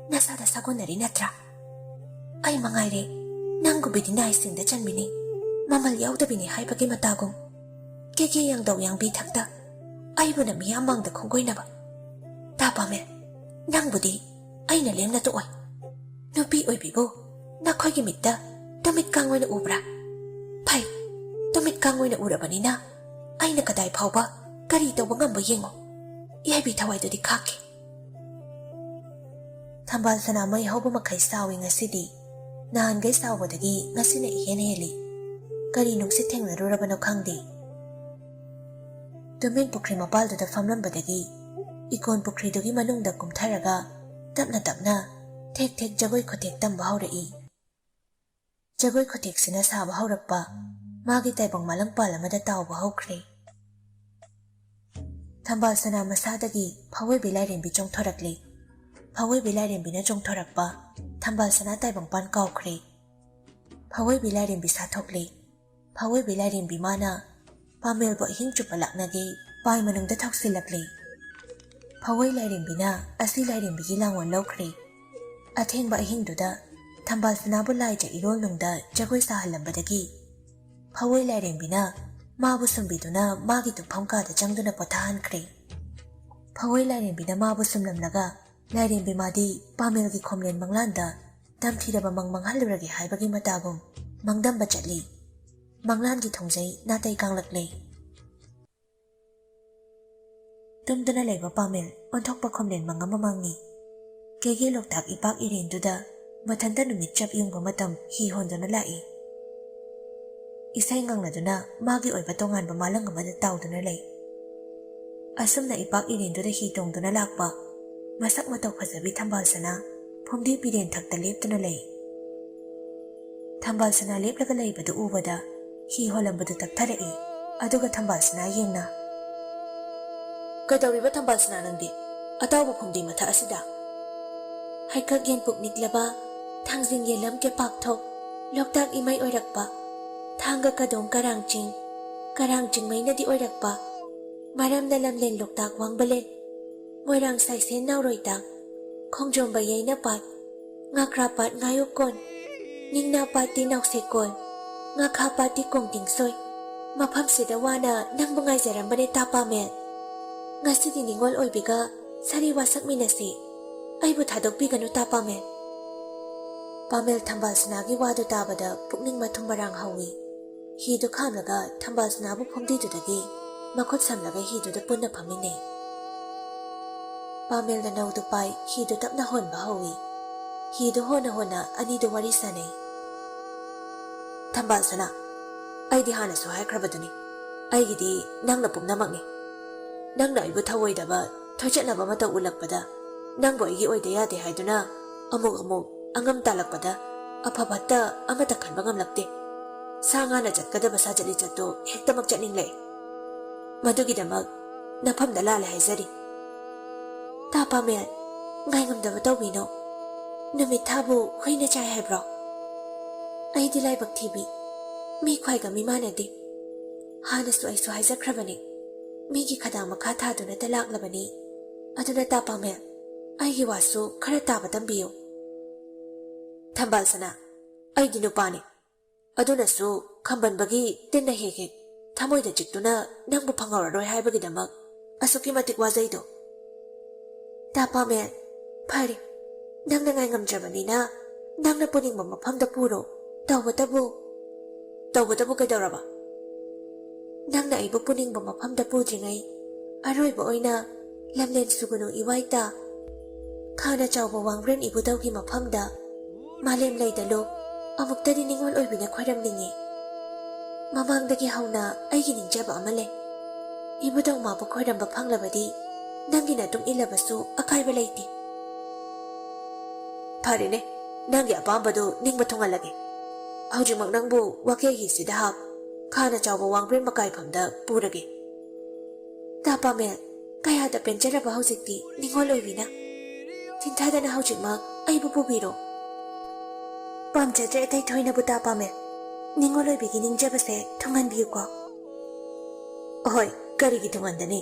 ꯅꯁꯥꯗ ꯁꯥꯒꯣꯟꯅꯔꯤ ꯅꯠꯇ꯭ꯔꯥ? ꯑꯩ ꯃꯉꯥꯏꯔꯦ, ꯅꯪꯒꯨꯝꯕꯤꯗꯤ ꯅꯥꯏꯁꯤꯡꯗ ꯆꯟꯕꯤꯅꯤ, ꯃꯃꯜ ꯌꯥꯎꯗꯕꯤꯅꯤ ꯍꯥꯏꯕꯒꯤ ꯃꯇꯥꯒꯨꯝ꯫ ꯀꯦꯒꯦ ꯌꯥꯡꯗꯧ ꯌꯥꯡꯕꯤ ꯊꯛꯇ ꯑꯩꯕꯨꯅ ꯃꯤꯌꯥꯝ ꯃꯥꯡꯗ ꯈꯣꯡꯒꯣꯏꯅꯕ꯫ ꯇꯥ ꯄꯥꯃꯦꯜ, ꯅꯪꯕꯨꯗꯤ ꯑꯩꯅ ꯂꯦꯝꯅ ꯇꯣꯛꯑꯣꯏ꯫ ꯅꯨꯄꯤ ꯑꯣꯏꯕꯤꯕꯨ ꯅꯈꯣꯏꯒꯤ ꯃꯤꯠꯇ ꯇꯨꯃꯤꯠ ꯀꯥꯡ ꯑꯣꯏꯅ ꯎꯕ꯭ꯔꯥ? ꯐꯩ, ꯇꯨꯃꯤꯠ ꯀꯥꯡ ꯑꯣꯏꯅ ꯎꯔꯕꯅꯤꯅ ꯑꯩꯅ ꯀꯗꯥꯏ ꯐꯥꯎꯕ ꯀꯔꯤ ꯇꯧꯕ ꯉꯝꯕ ꯌꯦꯡꯉꯨ꯫ ꯌꯥꯏꯕꯤ ꯊꯋꯥꯏꯗꯨꯗꯤ ꯈꯥꯛꯀꯦ꯫" ꯊꯝꯕꯥꯜ ꯁꯅꯥ ꯃꯩ ꯍꯧꯕ ꯃꯈꯩ ꯁꯥꯎꯏ ꯉꯁꯤꯗꯤ꯫ ꯅꯍꯥꯟꯈꯩ ꯁꯥꯎꯕꯗꯒꯤ ꯉꯁꯤꯅ ꯏꯍꯦꯟ ꯍꯦꯜꯂꯤ꯫ ꯀꯔꯤ ꯅꯨꯡꯁꯤꯠ ꯊꯦꯡꯅꯔꯨꯔꯕꯅꯣ ꯈꯪꯗꯦ꯫ ꯇꯨꯃꯤꯟ ꯄꯨꯈ꯭ꯔꯤ ꯃꯄꯥꯜꯗꯨꯗ ꯐꯝꯂꯝꯕꯗꯒꯤ ꯏꯀꯣꯟ ꯄꯨꯈ꯭ꯔꯤꯗꯨꯒꯤ ꯃꯅꯨꯡꯗ ꯀꯨꯝꯊꯔꯒ ꯇꯞꯅ ꯇꯞꯅ ꯊꯦꯛ ꯊꯦꯛ ꯖꯒꯣꯏ ꯈꯨꯊꯦꯛ ꯇꯝꯕ ꯍꯧꯔꯛꯏ꯫ ꯖꯒꯣꯏ ꯈꯨꯊꯦꯛꯁꯤꯅ ꯁꯥꯕ ꯍꯧꯔꯛꯄ, ꯃꯥꯒꯤ ꯇꯥꯏꯕꯪ ꯃꯥꯂꯪꯄꯥꯜ ꯑꯃꯗ ꯇꯥꯎꯕ ꯍꯧꯈ꯭ꯔꯦ꯫ ꯊꯝꯕꯥꯜ ꯁꯅꯥ ꯃꯁꯥꯗꯒꯤ ꯐꯥꯑꯣꯏꯕꯤ ꯂꯥꯏꯔꯦꯝꯕꯤ ꯆꯣꯡꯊꯣꯔꯛꯂꯤ꯫ ꯐꯥꯑꯣꯏꯕꯤ ꯂꯥꯏꯔꯦꯝꯕꯤꯅ ꯆꯣꯡꯊꯣꯔꯛꯄ, ꯊꯝꯕꯥꯜ ꯁꯅꯥ ꯇꯥꯏꯕꯪꯄꯥꯟ ꯀꯥꯎꯈ꯭ꯔꯦ꯫ ꯐꯥꯑꯣꯏꯕꯤ ꯂꯥꯏꯔꯦꯝꯕꯤ ꯁꯥꯊꯣꯛꯂꯤ꯫ ꯐꯥꯑꯣꯏꯕꯤ ꯂꯥꯏꯔꯦꯝꯕꯤ ꯃꯥꯅ ꯄꯥꯃꯦꯜꯕꯨ ꯑꯍꯤꯡ ꯆꯨꯞꯄ ꯂꯥꯛꯅꯒꯦ ꯄꯥꯏ ꯃꯅꯨꯡꯗ ꯊꯧꯁꯤꯜꯂꯛꯂꯤ꯫ ꯐꯥꯑꯣꯏ ꯂꯥꯏꯔꯦꯝꯕꯤꯅ ꯑꯁꯤ ꯂꯥꯏꯔꯦꯝꯕꯤꯒꯤ ꯂꯥꯡꯑꯣꯟ ꯂꯧꯈ꯭ꯔꯦ꯫ ꯑꯊꯦꯡꯕ ꯑꯍꯤꯡꯗꯨꯗ ꯊꯝꯕꯥꯜ ꯁꯅꯥꯕꯨ ꯂꯥꯏꯖ ꯏꯔꯣꯜ ꯅꯨꯡꯗ ꯖꯒꯣꯏ ꯁꯥꯍꯜꯂꯝꯕꯗꯒꯤ ꯐꯥꯑꯣꯏ ꯂꯥꯏꯔꯦꯝꯕꯤꯅ ꯃꯥꯕꯨ ꯁꯨꯝꯕꯤꯗꯨꯅ ꯃꯥꯒꯤ ꯇꯨꯝꯐꯝ ꯀꯥꯗ ꯆꯪꯗꯨꯅ ꯄꯣꯊꯥꯍꯟꯈ꯭ꯔꯦ꯫ ꯐꯥꯑꯣꯏ ꯂꯥꯏꯔꯦꯝꯕꯤꯅ ꯃꯥꯕꯨ ꯁꯨꯝꯂꯝꯂꯒ ꯂꯥꯏꯔꯦꯝꯕꯤ ꯃꯥꯗꯤ ꯄꯥꯃꯦꯜꯒꯤ ꯈꯣꯝꯂꯦꯟ ꯃꯪꯂꯥꯟꯗ ꯇꯝꯊꯤꯔꯕ ꯃꯪ ꯃꯪꯍꯜꯂꯨꯔꯒꯦ ꯍꯥꯏꯕꯒꯤ ꯃꯇꯥꯒꯨꯝ ꯃꯪꯗꯝꯕ ꯆꯠꯂꯤ꯫ ꯃꯪꯂꯥꯟꯒꯤ ꯊꯣꯡꯖꯩ ꯅꯥꯇꯩ ꯀꯥꯡꯂꯛꯂꯦ꯫ ꯇꯨꯝꯗꯨꯅ ꯂꯩꯕ ꯄꯥꯃꯦꯜ ꯑꯣꯟꯊꯣꯛꯄ ꯈꯣꯝꯂꯦꯟ ꯃꯪ ꯑꯃ ꯃꯪꯉꯤ꯫ ꯀꯦꯒꯦ ꯂꯣꯛꯇꯥꯛ ꯏꯄꯥꯛ ꯏꯔꯦꯟꯗꯨꯗ ꯃꯊꯟꯇ ꯅꯨꯃꯤꯠ ꯆꯞ ꯌꯨꯡꯕ ꯃꯇꯝ ꯍꯤ ꯍꯣꯟꯗꯨꯅ ꯂꯥꯛꯏ꯫ ꯏꯁꯩ ꯉꯪꯅꯗꯨꯅ ꯃꯥꯒꯤ ꯑꯣꯏꯕ ꯇꯣꯉꯥꯟꯕ ꯃꯥꯂꯪ ꯑꯃꯗ ꯇꯥꯎꯗꯨꯅ ꯂꯩ꯫ ꯑꯁꯨꯝꯅ ꯏꯄꯥꯛ ꯏꯔꯦꯟꯗꯨꯗ ꯍꯤ ꯇꯣꯡꯗꯨꯅ ꯂꯥꯛꯄ ꯃꯁꯛ ꯃꯇꯧ ꯐꯖꯕꯤ ꯊꯝꯕꯥꯜ ꯁꯅꯥ ꯐꯨꯝꯗꯤ ꯄꯤꯔꯦꯟ ꯊꯛꯇ ꯂꯦꯞꯇꯨꯅ ꯂꯩ꯫ ꯊꯝꯕꯥꯜ ꯁꯅꯥ ꯂꯦꯞꯂꯒ ꯂꯩꯕꯗꯨ ꯎꯕꯗ ꯍꯤ ꯍꯣꯜꯂꯝꯕꯗꯨ ꯇꯞꯊꯔꯛꯏ꯫ ꯑꯗꯨꯒ ꯊꯝꯕꯥꯜ ꯁꯅꯥ ꯌꯦꯡꯅ, "ꯀꯩꯗꯧꯔꯤꯕ ꯊꯝꯕꯥꯜ ꯁꯅꯥ ꯅꯪꯗꯤ ꯑꯇꯥꯎꯕ ꯐꯨꯝꯗꯤ ꯃꯊꯛ ꯑꯁꯤꯗ?" ꯍꯩꯀꯛ ꯌꯦꯟ ꯄꯨꯛ ꯅꯤꯛꯂꯕ, ꯊꯥꯡꯖꯤꯡ ꯌꯦꯜꯂꯝ ꯀꯦꯄꯥꯛꯊꯣꯛ, ꯂꯣꯛꯇꯥꯛ ꯏꯃꯩ ꯑꯣꯏꯔꯛꯄ, ꯊꯥꯡꯒ ꯀꯗꯣꯡ ꯀꯔꯥꯡ ꯆꯤꯡ, ꯀꯔꯥꯡ ꯆꯤꯡꯃꯩꯅꯗꯤ ꯑꯣꯏꯔꯛꯄ, ꯃꯔꯝꯅ ꯂꯝꯂꯦꯟ ꯂꯣꯛꯇꯥꯛ ꯋꯥꯡꯕꯂꯦꯟ, ꯃꯣꯏꯔꯥꯡ ꯁꯥꯏꯁꯦꯟ ꯅꯥꯎꯔꯣꯏꯇꯥꯛ, ꯈꯣꯡꯖꯣꯝ ꯕꯌꯩꯅ ꯄꯥꯠ, ꯉꯥꯀ꯭ꯔꯥ ꯄꯥꯠ ꯉꯥꯌꯣꯛꯀꯣꯟ, ꯅꯤꯡꯅꯥ ꯄꯥꯠꯇꯤ ꯅꯥꯎꯁꯦꯛꯀꯣꯜ, ꯉꯥꯈꯥ ꯄꯥꯠꯇꯤ ꯀꯣꯡꯇꯤꯡꯁꯣꯏ꯫ ꯃꯐꯝꯁꯤꯗ ꯋꯥꯅ ꯅꯪꯕꯨ ꯉꯥꯏꯖꯔꯝꯕꯅꯦ ꯇꯥ ꯄꯥꯃꯦꯜ꯫ ꯉꯁꯤꯗꯤ ꯅꯤꯉꯣꯜ ꯑꯣꯏꯕꯤꯒ ꯁꯥꯔꯤ ꯋꯥꯁꯛꯃꯤꯟꯅꯁꯤ꯫ ꯑꯩꯕꯨ ꯊꯥꯗꯣꯛꯄꯤꯒꯅꯨ ꯇꯥ ꯄꯥꯃꯦꯜ꯫ ꯄꯥꯃꯦꯜ ꯊꯝꯕꯥꯜ ꯁꯅꯥꯒꯤ ꯋꯥꯗꯨ ꯇꯥꯕꯗ ꯄꯨꯛꯅꯤꯡ ꯃꯊꯨꯝ ꯃꯔꯥꯡ ꯍꯧꯏ꯫ ꯍꯤꯗꯨ ꯈꯥꯝꯂꯒ ꯊꯝꯕꯥꯜ ꯁꯅꯥꯕꯨ ꯐꯨꯝꯗꯤꯗꯨꯗꯒꯤ ꯃꯈꯨꯠ ꯁꯝꯂꯒ ꯍꯤꯗꯨꯗ ꯄꯨꯟꯅ ꯐꯝꯃꯤꯟꯅꯩ꯫ ꯄꯥꯃꯦꯜꯅ ꯅꯧꯗꯨ ꯄꯥꯏ ꯍꯤꯗꯨ ꯇꯞꯅ ꯍꯣꯟꯕ ꯍꯧꯏ꯫ ꯍꯤꯗꯨ ꯍꯣꯟꯅ ꯍꯣꯟꯅ ꯑꯅꯤꯗꯨ ꯋꯥꯔꯤ ꯁꯥꯅꯩ꯫ "ꯊꯝꯕꯥꯜ ꯁꯅꯥ, ꯑꯩꯗꯤ ꯍꯥꯟꯅꯁꯨ ꯍꯥꯏꯈ꯭ꯔꯕꯗꯨꯅꯤ, ꯑꯩꯒꯤꯗꯤ ꯅꯪꯅ ꯄꯨꯝꯅꯃꯛꯅꯤ꯫ ꯅꯪꯅ ꯑꯩꯕꯨ ꯊꯧꯑꯣꯏꯗꯕ ꯊꯣꯏꯆꯠꯅꯕ ꯑꯃꯠꯇ ꯎꯠꯂꯛꯄꯗ, ꯅꯪꯕꯨ ꯑꯩꯒꯤ ꯑꯣꯏꯗ ꯌꯥꯗꯦ ꯍꯥꯏꯗꯨꯅ ꯑꯃꯨꯛ ꯑꯃꯨꯛ ꯑꯉꯝ ꯇꯥꯜꯂꯛꯄꯗ ꯑꯐ ꯐꯠꯇ ꯑꯃꯠꯇ ꯈꯟꯕ ꯉꯝꯂꯛꯇꯦ꯫ ꯁꯥ ꯉꯥꯅ ꯆꯠꯀꯗꯕ ꯁꯥꯖꯠ ꯂꯤꯆꯠꯇꯨ ꯍꯦꯛꯇꯃꯛ ꯆꯠꯅꯤꯡꯂꯛꯏ꯫ ꯃꯗꯨꯒꯤꯗꯃꯛ ꯅꯐꯝꯗ ꯂꯥꯜꯂꯦ ꯍꯥꯏꯖꯔꯤ꯫" "ꯇꯥ ꯄꯥꯃꯦꯜ, ꯉꯥꯏꯉꯝꯗꯕ ꯇꯧꯕꯤꯅꯣ꯫ ꯅꯨꯃꯤꯠ ꯊꯥꯕꯨ ꯍꯨꯏꯅ ꯆꯥꯏ ꯍꯥꯏꯕ꯭ꯔꯣ? ꯑꯩꯗꯤ ꯂꯥꯏꯕꯛ ꯊꯤꯕꯤ, ꯃꯤ ꯈ꯭ꯋꯥꯏꯒ ꯃꯤ ꯃꯥꯟꯅꯗꯦ꯫ ꯍꯥꯟꯅꯁꯨ ꯑꯩꯁꯨ ꯍꯥꯏꯖꯈ꯭ꯔꯕꯅꯤ, ꯃꯤꯒꯤ ꯈꯗꯥꯡ ꯃꯈꯥ ꯊꯥꯗꯨꯅꯇ ꯂꯥꯛꯂꯕꯅꯤ꯫ ꯑꯗꯨꯅ ꯇꯥ ꯄꯥꯃꯦꯜ, ꯑꯩꯒꯤ ꯋꯥꯁꯨ ꯈꯔ ꯇꯥꯕ ꯇꯝꯕꯤꯌꯨ꯫" "ꯊꯝꯕꯥꯜ ꯁꯅꯥ, ꯑꯩꯗꯤ ꯅꯨꯄꯥꯅꯤ꯫ ꯑꯗꯨꯅꯁꯨ ꯈꯝꯕꯟꯕꯒꯤ ꯇꯤꯟꯅ ꯍꯦꯛ ꯍꯦꯛ ꯊꯃꯣꯏꯗ ꯆꯤꯛꯇꯨꯅ ꯅꯪꯕꯨ ꯐꯪꯍꯧꯔꯔꯣꯏ ꯍꯥꯏꯕꯒꯤꯗꯃꯛ ꯑꯁꯨꯛꯀꯤ ꯃꯇꯤꯛ ꯋꯥꯖꯩꯗꯣ꯫" "ꯇꯥ ꯄꯥꯃꯦꯜ, ꯐꯔꯦ, ꯅꯪꯅ ꯉꯥꯏ ꯉꯝꯗ꯭ꯔꯕꯅꯤꯅ ꯅꯪꯅ ꯄꯨꯅꯤꯡꯕ ꯃꯐꯝꯗ ꯄꯨꯔꯣ꯫ ꯇꯧꯕꯇꯕꯨ꯫" "ꯇꯧꯕꯇꯕꯨ ꯀꯩꯗꯧꯔꯕ?" "ꯅꯪꯅ ꯑꯩꯕꯨ ꯄꯨꯅꯤꯡꯕ ꯃꯐꯝꯗ ꯄꯨꯗ꯭ꯔꯤꯉꯩ ꯑꯔꯣꯏꯕ ꯑꯣꯏꯅ ꯂꯝꯂꯦꯟ ꯁꯨꯒꯅꯨ ꯏꯋꯥꯏꯇ ꯈꯥꯅ ꯆꯥꯎꯕ ꯋꯥꯡꯕ꯭ꯔꯦꯟ ꯏꯕꯨꯙꯧꯒꯤ ꯃꯐꯝꯗ ꯃꯥꯂꯦꯝ ꯂꯩꯗ ꯂꯨꯞ ꯑꯃꯨꯛꯇꯗꯤ ꯅꯤꯡꯉꯣꯜ ꯑꯣꯏꯕꯤꯅ ꯈꯣꯏꯔꯝꯅꯤꯡꯏ꯫" ꯃꯃꯥꯡꯗꯒꯤ ꯍꯧꯅ ꯑꯩꯒꯤ ꯅꯤꯡꯖꯕ ꯑꯃ ꯂꯩ꯫ ꯏꯕꯨꯙꯧ ꯃꯥꯕꯨ ꯈꯣꯏꯔꯝꯕ ꯐꯪꯂꯕꯗꯤ ꯅꯪꯒꯤ ꯅꯇꯨꯡ ꯏꯜꯂꯕꯁꯨ ꯑꯀꯥꯏꯕ ꯂꯩꯇꯦ꯫ ꯐꯔꯦꯅꯦ, ꯅꯪꯒꯤ ꯑꯄꯥꯝꯕꯗꯨ ꯅꯤꯡꯕ ꯊꯨꯡꯍꯜꯂꯒꯦ꯫ ꯍꯧꯖꯤꯛꯃꯛ ꯅꯪꯕꯨ ꯋꯥꯀꯦ ꯍꯤꯁꯤꯗ ꯍꯥꯞ, ꯈꯥꯅ ꯆꯥꯎꯕ ꯋꯥꯡꯕ꯭ꯔꯦꯟ ꯃꯀꯥꯏꯐꯝꯗ ꯄꯨꯔꯒꯦ꯫ ꯇꯥ ꯄꯥꯃꯦꯜ, ꯀꯌꯥꯗ ꯄꯦꯟꯖꯔꯕ ꯍꯧꯖꯤꯛꯇꯤ ꯅꯤꯡꯉꯣꯜ ꯑꯣꯏꯕꯤꯅ꯫ ꯊꯤꯟꯊꯗꯅ ꯍꯧꯖꯤꯛꯃꯛ ꯑꯩꯕꯨ ꯄꯨꯕꯤꯔꯣ꯫ ꯄꯥꯝꯖꯗ꯭ꯔꯦ ꯑꯇꯩ ꯊꯣꯏꯅꯕꯨ ꯇꯥ ꯄꯥꯃꯦꯜ꯫ ꯅꯤꯡꯉꯣꯜ ꯑꯣꯏꯕꯤꯒꯤ ꯅꯤꯡꯖꯕꯁꯦ ꯊꯨꯡꯍꯟꯕꯤꯌꯨꯀꯣ꯫ ꯍꯣꯏ, ꯀꯔꯤꯒꯤ ꯊꯨꯡꯍꯟꯗꯅꯤ?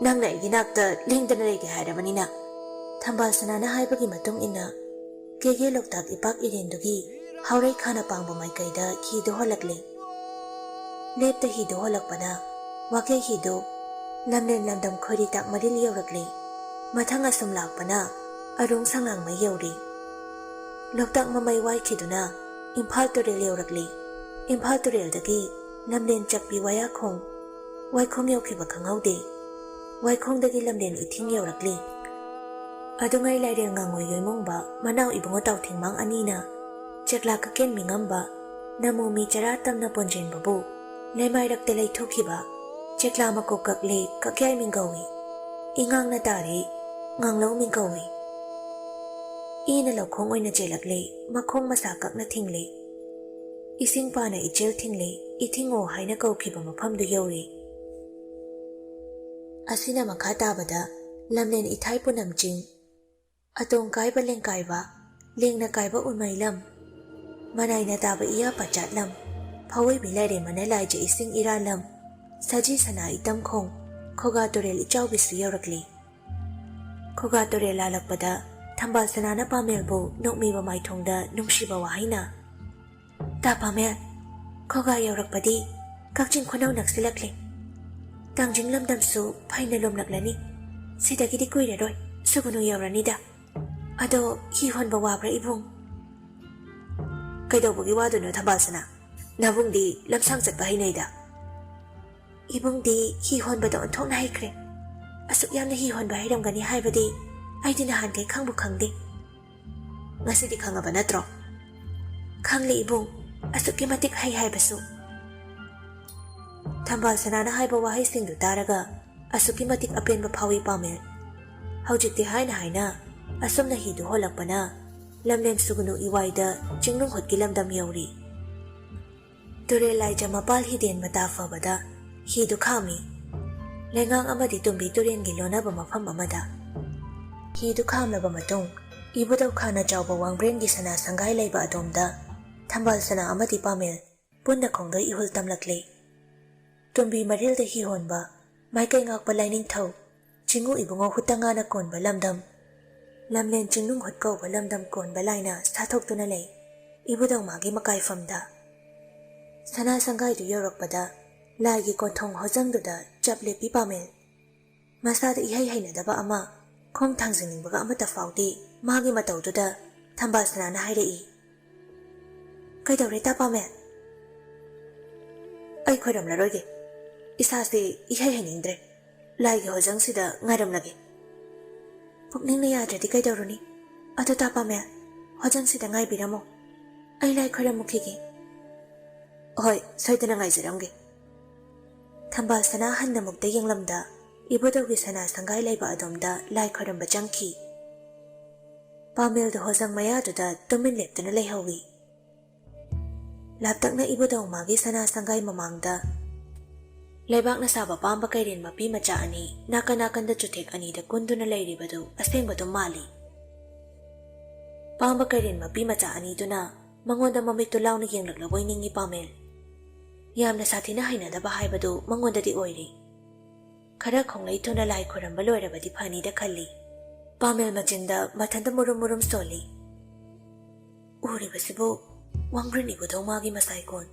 ꯅꯪꯅ ꯑꯩꯒꯤ ꯅꯥꯛꯇ ꯂꯦꯡꯗꯅ ꯂꯩꯒꯦ ꯍꯥꯏꯔꯕꯅꯤꯅ꯫ ꯊꯝꯕꯥꯜ ꯁꯅꯥꯅ ꯍꯥꯏꯕꯒꯤ ꯃꯇꯨꯡ ꯏꯟꯅ ꯀꯦꯒꯦ ꯂꯣꯛꯇꯥꯛ ꯏꯄꯥꯛ ꯏꯔꯦꯟꯗꯨꯒꯤ ꯍꯥꯎꯔꯩ ꯈꯥꯅ ꯄꯥꯡꯕ ꯃꯥꯏꯀꯩꯗ ꯍꯤꯗꯨ ꯍꯣꯜꯂꯛꯂꯦ꯫ ꯂꯦꯞꯇ ꯍꯤꯗꯨ ꯍꯣꯜꯂꯛꯄꯅ ꯋꯥꯀꯩ ꯍꯤꯗꯨ ꯂꯝꯂꯦꯟ ꯂꯝꯗꯝ ꯈꯣꯏꯔꯤ ꯇꯥꯛ ꯃꯔꯤꯜ ꯌꯧꯔꯛꯂꯦ꯫ ꯃꯊꯪ ꯑꯁꯨꯝ ꯂꯥꯛꯄꯅ ꯑꯔꯨꯡ ꯁꯉꯥꯡꯃꯩ ꯌꯧꯔꯦ꯫ ꯂꯣꯛꯇꯥꯛ ꯃꯃꯩ ꯋꯥꯏꯈꯤꯗꯨꯅ ꯏꯝꯐꯥꯜ ꯇꯨꯔꯦꯜ ꯌꯧꯔꯛꯂꯦ꯫ ꯏꯝꯐꯥꯜ ꯇꯨꯔꯦꯜꯗꯒꯤ ꯂꯝꯂꯦꯟ ꯆꯛꯄꯤ ꯋꯥꯌꯥꯈꯣꯡ, ꯋꯥꯏꯈꯣꯡ ꯌꯧꯈꯤꯕ ꯈꯪꯍꯧꯗꯦ꯫ ꯋꯥꯏꯈꯣꯡꯗꯒꯤ ꯂꯝꯂꯦꯟ ꯏꯊꯤꯡ ꯌꯧꯔꯛꯂꯤ꯫ ꯑꯗꯨꯉꯩ ꯂꯥꯏꯔꯦꯜ ꯉꯥꯉꯣꯏ ꯌꯣꯏꯃꯣꯡꯕ ꯃꯅꯥꯎ ꯏꯕꯨꯡꯉꯣ ꯇꯥꯎꯊꯤꯡꯃꯥꯡ ꯑꯅꯤꯅ ꯆꯦꯛꯂꯥ ꯀꯀꯦꯟ ꯃꯤꯉꯝꯕ ꯅꯃꯨ ꯃꯤ ꯆꯔꯥ ꯇꯝꯅ ꯄꯣꯟꯖꯦꯟꯕꯕꯨ ꯂꯩꯃꯥꯏꯔꯛꯇ ꯂꯩꯊꯣꯛꯈꯤꯕ ꯆꯦꯛꯂꯥ ꯃꯀꯣꯛ ꯀꯛꯂꯦ ꯀꯛꯌꯥꯏ ꯃꯤꯡꯒꯧꯏ꯫ ꯏꯉꯥꯡꯅ ꯇꯥꯔꯦ ꯉꯥꯡꯂꯧ ꯃꯤꯡꯒꯧꯏ꯫ ꯏꯅ ꯂꯧꯈꯣꯡ ꯑꯣꯏꯅ ꯆꯦꯜꯂꯛꯂꯦ, ꯃꯈꯣꯡ ꯃꯁꯥ ꯀꯛꯅ ꯊꯤꯡꯂꯦ꯫ ꯏꯁꯤꯡ ꯄꯥꯅ ꯏꯆꯦꯜ ꯊꯤꯡꯂꯦ, ꯏꯊꯤꯡꯉꯣ ꯍꯥꯏꯅ ꯀꯧꯈꯤꯕ ꯃꯐꯝꯗꯨ ꯌꯧꯔꯦ꯫ ꯑꯁꯤꯅ ꯃꯈꯥ ꯇꯥꯕꯗ ꯂꯝꯂꯦꯟ ꯏꯊꯥꯏ ꯄꯨꯅꯝ ꯆꯤꯡ, ꯑꯇꯣꯡ ꯀꯥꯏꯕ ꯂꯦꯡꯀꯥꯏꯕ, ꯂꯦꯡꯅ ꯀꯥꯏꯕ ꯎꯃꯩꯂꯝ, ꯃꯅꯥꯏꯅ ꯇꯥꯕ ꯏꯌꯥ ꯄꯆꯥꯠꯂꯝ, ꯐꯋꯣꯏꯕꯤ ꯂꯥꯏꯔꯦꯝꯃꯅ ꯂꯥꯏꯖ ꯏꯁꯤꯡ ꯏꯔꯥꯂꯝ, ꯁꯖꯤ ꯁꯅꯥ ꯏꯇꯝꯈꯣꯡ, ꯈꯣꯒꯥ ꯇꯨꯔꯦꯜ ꯏꯆꯥꯎꯕꯤꯁꯨ ꯌꯧꯔꯛꯂꯤ꯫ ꯈꯣꯒꯥ ꯇꯨꯔꯦꯜ ꯂꯥꯜꯂꯛꯄꯗ ꯊꯝꯕꯥꯜ ꯁꯅꯥꯅ ꯄꯥꯃꯦꯜꯕꯨ ꯅꯣꯛꯃꯤꯕ ꯃꯥꯏꯊꯣꯡꯗ ꯅꯨꯡꯁꯤꯕ ꯋꯥꯍꯩꯅ, ꯇꯥ ꯄꯥꯃꯦꯜ, ꯈꯣꯒꯥ ꯌꯧꯔꯛꯄꯗꯤ ꯀꯛꯆꯤꯡ ꯈꯨꯅꯧ ꯅꯛꯁꯤꯜꯂꯛꯂꯦ꯫ ꯇꯥꯡꯖꯤꯡ ꯂꯝꯗꯝꯁꯨ ꯐꯩꯅ ꯂꯣꯝꯂꯛꯂꯅꯤ꯫ ꯁꯤꯗꯒꯤꯗꯤ ꯀꯨꯏꯔꯔꯣꯏ, ꯁꯨꯒꯨꯅꯨ ꯌꯧꯔꯅꯤꯗ꯫ ꯑꯗꯣ ꯍꯤ ꯍꯣꯟꯕ ꯋꯥꯕ꯭ꯔꯥ ꯏꯕꯨꯡ? ꯀꯩꯗꯧꯕꯒꯤ ꯋꯥꯗꯣꯏꯅꯣ ꯊꯝꯕꯥꯜꯁꯅꯥ? ꯅꯕꯨꯡꯗꯤ ꯂꯝꯁꯥꯡ ꯆꯠꯄ ꯍꯩꯅꯩꯗ꯫ ꯏꯕꯨꯡꯗꯤ ꯍꯤ ꯍꯣꯟꯕꯗ ꯑꯣꯟꯊꯣꯛꯅ ꯍꯩꯈ꯭ꯔꯦ꯫ ꯑꯁꯨꯛ ꯌꯥꯝꯅ ꯍꯤ ꯍꯣꯟꯕ ꯍꯩꯔꯝꯒꯅꯤ ꯍꯥꯏꯕꯗꯤ ꯑꯩꯗꯤ ꯅꯍꯥꯟꯈꯩ ꯈꯪꯕꯨ ꯈꯪꯗꯦ꯫ ꯉꯁꯤꯗꯤ ꯈꯪꯉꯕ ꯅꯠꯇ꯭ꯔꯣ? ꯈꯪꯂꯦ ꯏꯕꯨꯡ, ꯑꯁꯨꯛꯀꯤ ꯃꯇꯤꯛ ꯍꯩ ꯍꯥꯏꯕꯁꯨ꯫ ꯊꯝꯕꯥꯜ ꯁꯅꯥꯅ ꯍꯥꯏꯕ ꯋꯥꯍꯩꯁꯤꯡꯗꯨ ꯇꯥꯔꯒ ꯑꯁꯨꯛꯀꯤ ꯃꯇꯤꯛ ꯑꯄꯦꯟꯕ ꯐꯥꯎꯏ ꯄꯥꯃꯦꯜ꯫ ꯍꯧꯖꯤꯛꯇꯤ ꯍꯥꯏꯅ ꯍꯥꯏꯅ ꯑꯁꯨꯝꯅ ꯍꯤꯗꯨ ꯍꯣꯜꯂꯛꯄꯅ ꯂꯝꯂꯦꯟ ꯁꯨꯒꯅꯨ ꯏꯋꯥꯏꯗ ꯆꯤꯡꯅꯨꯡ ꯍꯨꯠꯀꯤ ꯂꯝꯗꯝ ꯌꯧꯔꯤ꯫ ꯇꯨꯔꯦꯜ ꯂꯥꯏꯖ ꯃꯄꯥꯜ ꯍꯤꯗꯦꯟ ꯃꯇꯥ ꯐꯕꯗ ꯍꯤꯗꯨ ꯈꯥꯝꯃꯤ꯫ ꯂꯩꯉꯥꯡ ꯑꯃꯗꯤ ꯇꯨꯝꯕꯤ ꯇꯨꯔꯦꯜꯒꯤ ꯂꯣꯟꯅꯕ ꯃꯐꯝ ꯑꯃꯗ꯫ ꯍꯤꯗꯨ ꯈꯥꯝꯂꯕ ꯃꯇꯨꯡ ꯏꯕꯨꯙꯧ ꯈꯥꯅ ꯆꯥꯎꯕ ꯋꯥꯡꯕ꯭ꯔꯦꯟꯒꯤ ꯁꯅꯥ ꯁꯪꯒꯥꯏ ꯂꯩꯕ ꯑꯗꯣꯝꯗ ꯊꯝꯕꯥꯜ ꯁꯅꯥ ꯑꯃꯗꯤ ꯄꯥꯃꯦꯜ ꯄꯨꯟꯅ ꯈꯣꯡꯗꯣꯏ ꯏꯍꯨꯜ ꯇꯝꯂꯛꯂꯤ꯫ ꯇꯨꯝꯕꯤ ꯃꯔꯤꯜꯗ ꯍꯤ ꯍꯣꯟꯕ, ꯃꯥꯏꯀꯩ ꯉꯥꯛꯄ ꯂꯥꯏꯅꯤꯡꯊꯧ, ꯆꯤꯡꯉꯨ ꯏꯕꯨꯡꯉꯣ ꯍꯨꯠꯇ ꯉꯥꯅ ꯀꯣꯟꯕ ꯂꯝꯗꯝ, ꯂꯝꯂꯦꯟ ꯆꯤꯡꯅꯨꯡ ꯍꯨꯠ ꯀꯧꯕ ꯂꯝꯗꯝ ꯀꯣꯟꯕ ꯂꯥꯏꯅ ꯁꯥꯊꯣꯛꯇꯨꯅ ꯂꯩ ꯏꯕꯨꯙꯧ ꯃꯥꯒꯤ ꯃꯀꯥꯏꯐꯝꯗ꯫ ꯁꯅꯥ ꯁꯪꯒꯥꯏꯗꯨ ꯌꯧꯔꯛꯄꯗ ꯂꯥꯏꯒꯤ ꯀꯣꯟꯊꯣꯡ ꯍꯣꯖꯪꯗꯨꯗ ꯆꯞ ꯂꯦꯞꯄꯤ ꯄꯥꯃꯦꯜ꯫ ꯃꯁꯥꯗ ꯏꯍꯩ ꯍꯩꯅꯗꯕ ꯑꯃ, ꯈꯣꯡ ꯊꯥꯡꯖꯤꯟꯅꯤꯡꯕꯒ ꯑꯃꯠꯇ ꯐꯥꯎꯗꯦ꯫ ꯃꯥꯒꯤ ꯃꯇꯧꯗꯨꯗ ꯊꯝꯕꯥꯜ ꯁꯅꯥꯅ ꯍꯥꯏꯔꯛꯏ, "ꯀꯩꯗꯧꯔꯦ ꯇꯥ ꯄꯥꯃꯦꯜ?" "ꯑꯩ ꯈꯣꯏꯔꯝꯂꯔꯣꯏꯒꯦ꯫ ꯏꯁꯥꯁꯦ ꯏꯍꯩ ꯍꯩꯅꯤꯡꯗ꯭ꯔꯦ꯫ ꯂꯥꯏꯒꯤ ꯍꯣꯖꯪꯁꯤꯗ ꯉꯥꯏꯔꯝꯂꯒꯦ꯫" "ꯄꯨꯛꯅꯤꯡꯅ ꯌꯥꯗ꯭ꯔꯗꯤ ꯀꯩꯗꯧꯔꯨꯅꯤ? ꯑꯗꯨ ꯇꯥ ꯄꯥꯃꯦꯜ, ꯍꯣꯖꯪꯁꯤꯗ ꯉꯥꯏꯕꯤꯔꯝꯃꯣ꯫ ꯑꯩ ꯂꯥꯏ ꯈꯣꯏꯔꯝꯃꯨꯈꯤꯒꯦ꯫" "ꯍꯣꯏ, ꯁꯣꯏꯗꯅ ꯉꯥꯏꯖꯔꯝꯒꯦ꯫" ꯊꯝꯕꯥꯜ ꯁꯅꯥ ꯍꯟꯅ ꯃꯨꯛꯇ ꯌꯦꯡꯂꯝꯗ ꯏꯕꯨꯙꯧꯒꯤ ꯁꯅꯥ ꯁꯪꯒꯥꯏ ꯂꯩꯕ ꯑꯗꯣꯝꯗ ꯂꯥꯏ ꯈꯣꯏꯔꯝꯕ ꯆꯪꯈꯤ꯫ ꯄꯥꯃꯦꯜꯗꯨ ꯍꯣꯖꯪ ꯃꯌꯥꯗꯨꯗ ꯇꯨꯃꯤꯟ ꯂꯦꯞꯇꯨꯅ ꯂꯩꯍꯧꯏ꯫ ꯂꯥꯞꯇꯛꯅ ꯏꯕꯨꯙꯧ ꯃꯥꯒꯤ ꯁꯅꯥ ꯁꯪꯒꯥꯏ ꯃꯃꯥꯡꯗ ꯂꯩꯕꯥꯛꯅ ꯁꯥꯕ ꯄꯥꯝꯕ ꯀꯩꯔꯦꯟ ꯃꯄꯤ ꯃꯆꯥ ꯑꯅꯤ ꯅꯥꯀꯟ ꯅꯥꯀꯟꯗ ꯆꯨꯊꯦꯛ ꯑꯅꯤꯗ ꯀꯨꯟꯗꯨꯅ ꯂꯩꯔꯤꯕꯗꯨ ꯑꯁꯦꯡꯕꯗꯨ ꯃꯥꯜꯂꯤ꯫ ꯄꯥꯝꯕ ꯀꯩꯔꯦꯟ ꯃꯄꯤ ꯃꯆꯥ ꯑꯅꯤꯗꯨꯅ ꯃꯉꯣꯟꯗ ꯃꯃꯤꯠꯇꯨ ꯂꯥꯎꯅ ꯌꯦꯡꯂꯛꯂꯕꯣꯏ ꯅꯤꯡꯏ ꯄꯥꯃꯦꯜ꯫ ꯌꯥꯝꯅ ꯁꯥꯊꯤꯅ ꯍꯩꯅꯗꯕ ꯍꯥꯏꯕꯗꯨ ꯃꯉꯣꯟꯗꯗꯤ ꯑꯣꯏꯔꯤ꯫ ꯈꯔ ꯈꯣꯡꯂꯩ ꯊꯨꯅ ꯂꯥꯏ ꯈꯣꯏꯔꯝꯕ ꯂꯣꯏꯔꯕꯗꯤ ꯐꯅꯤꯗ ꯈꯜꯂꯤ꯫ ꯄꯥꯃꯦꯜ ꯃꯆꯤꯟꯗ ꯃꯊꯟꯇ ꯃꯨꯔꯨꯝ ꯃꯨꯔꯨꯝ ꯁꯣꯜꯂꯤ꯫ ꯎꯔꯤꯕꯁꯤꯕꯨ ꯋꯥꯡꯕ꯭ꯔꯦꯟ ꯏꯕꯨꯙꯧ ꯃꯥꯒꯤ ꯃꯁꯥꯏꯀꯣꯟ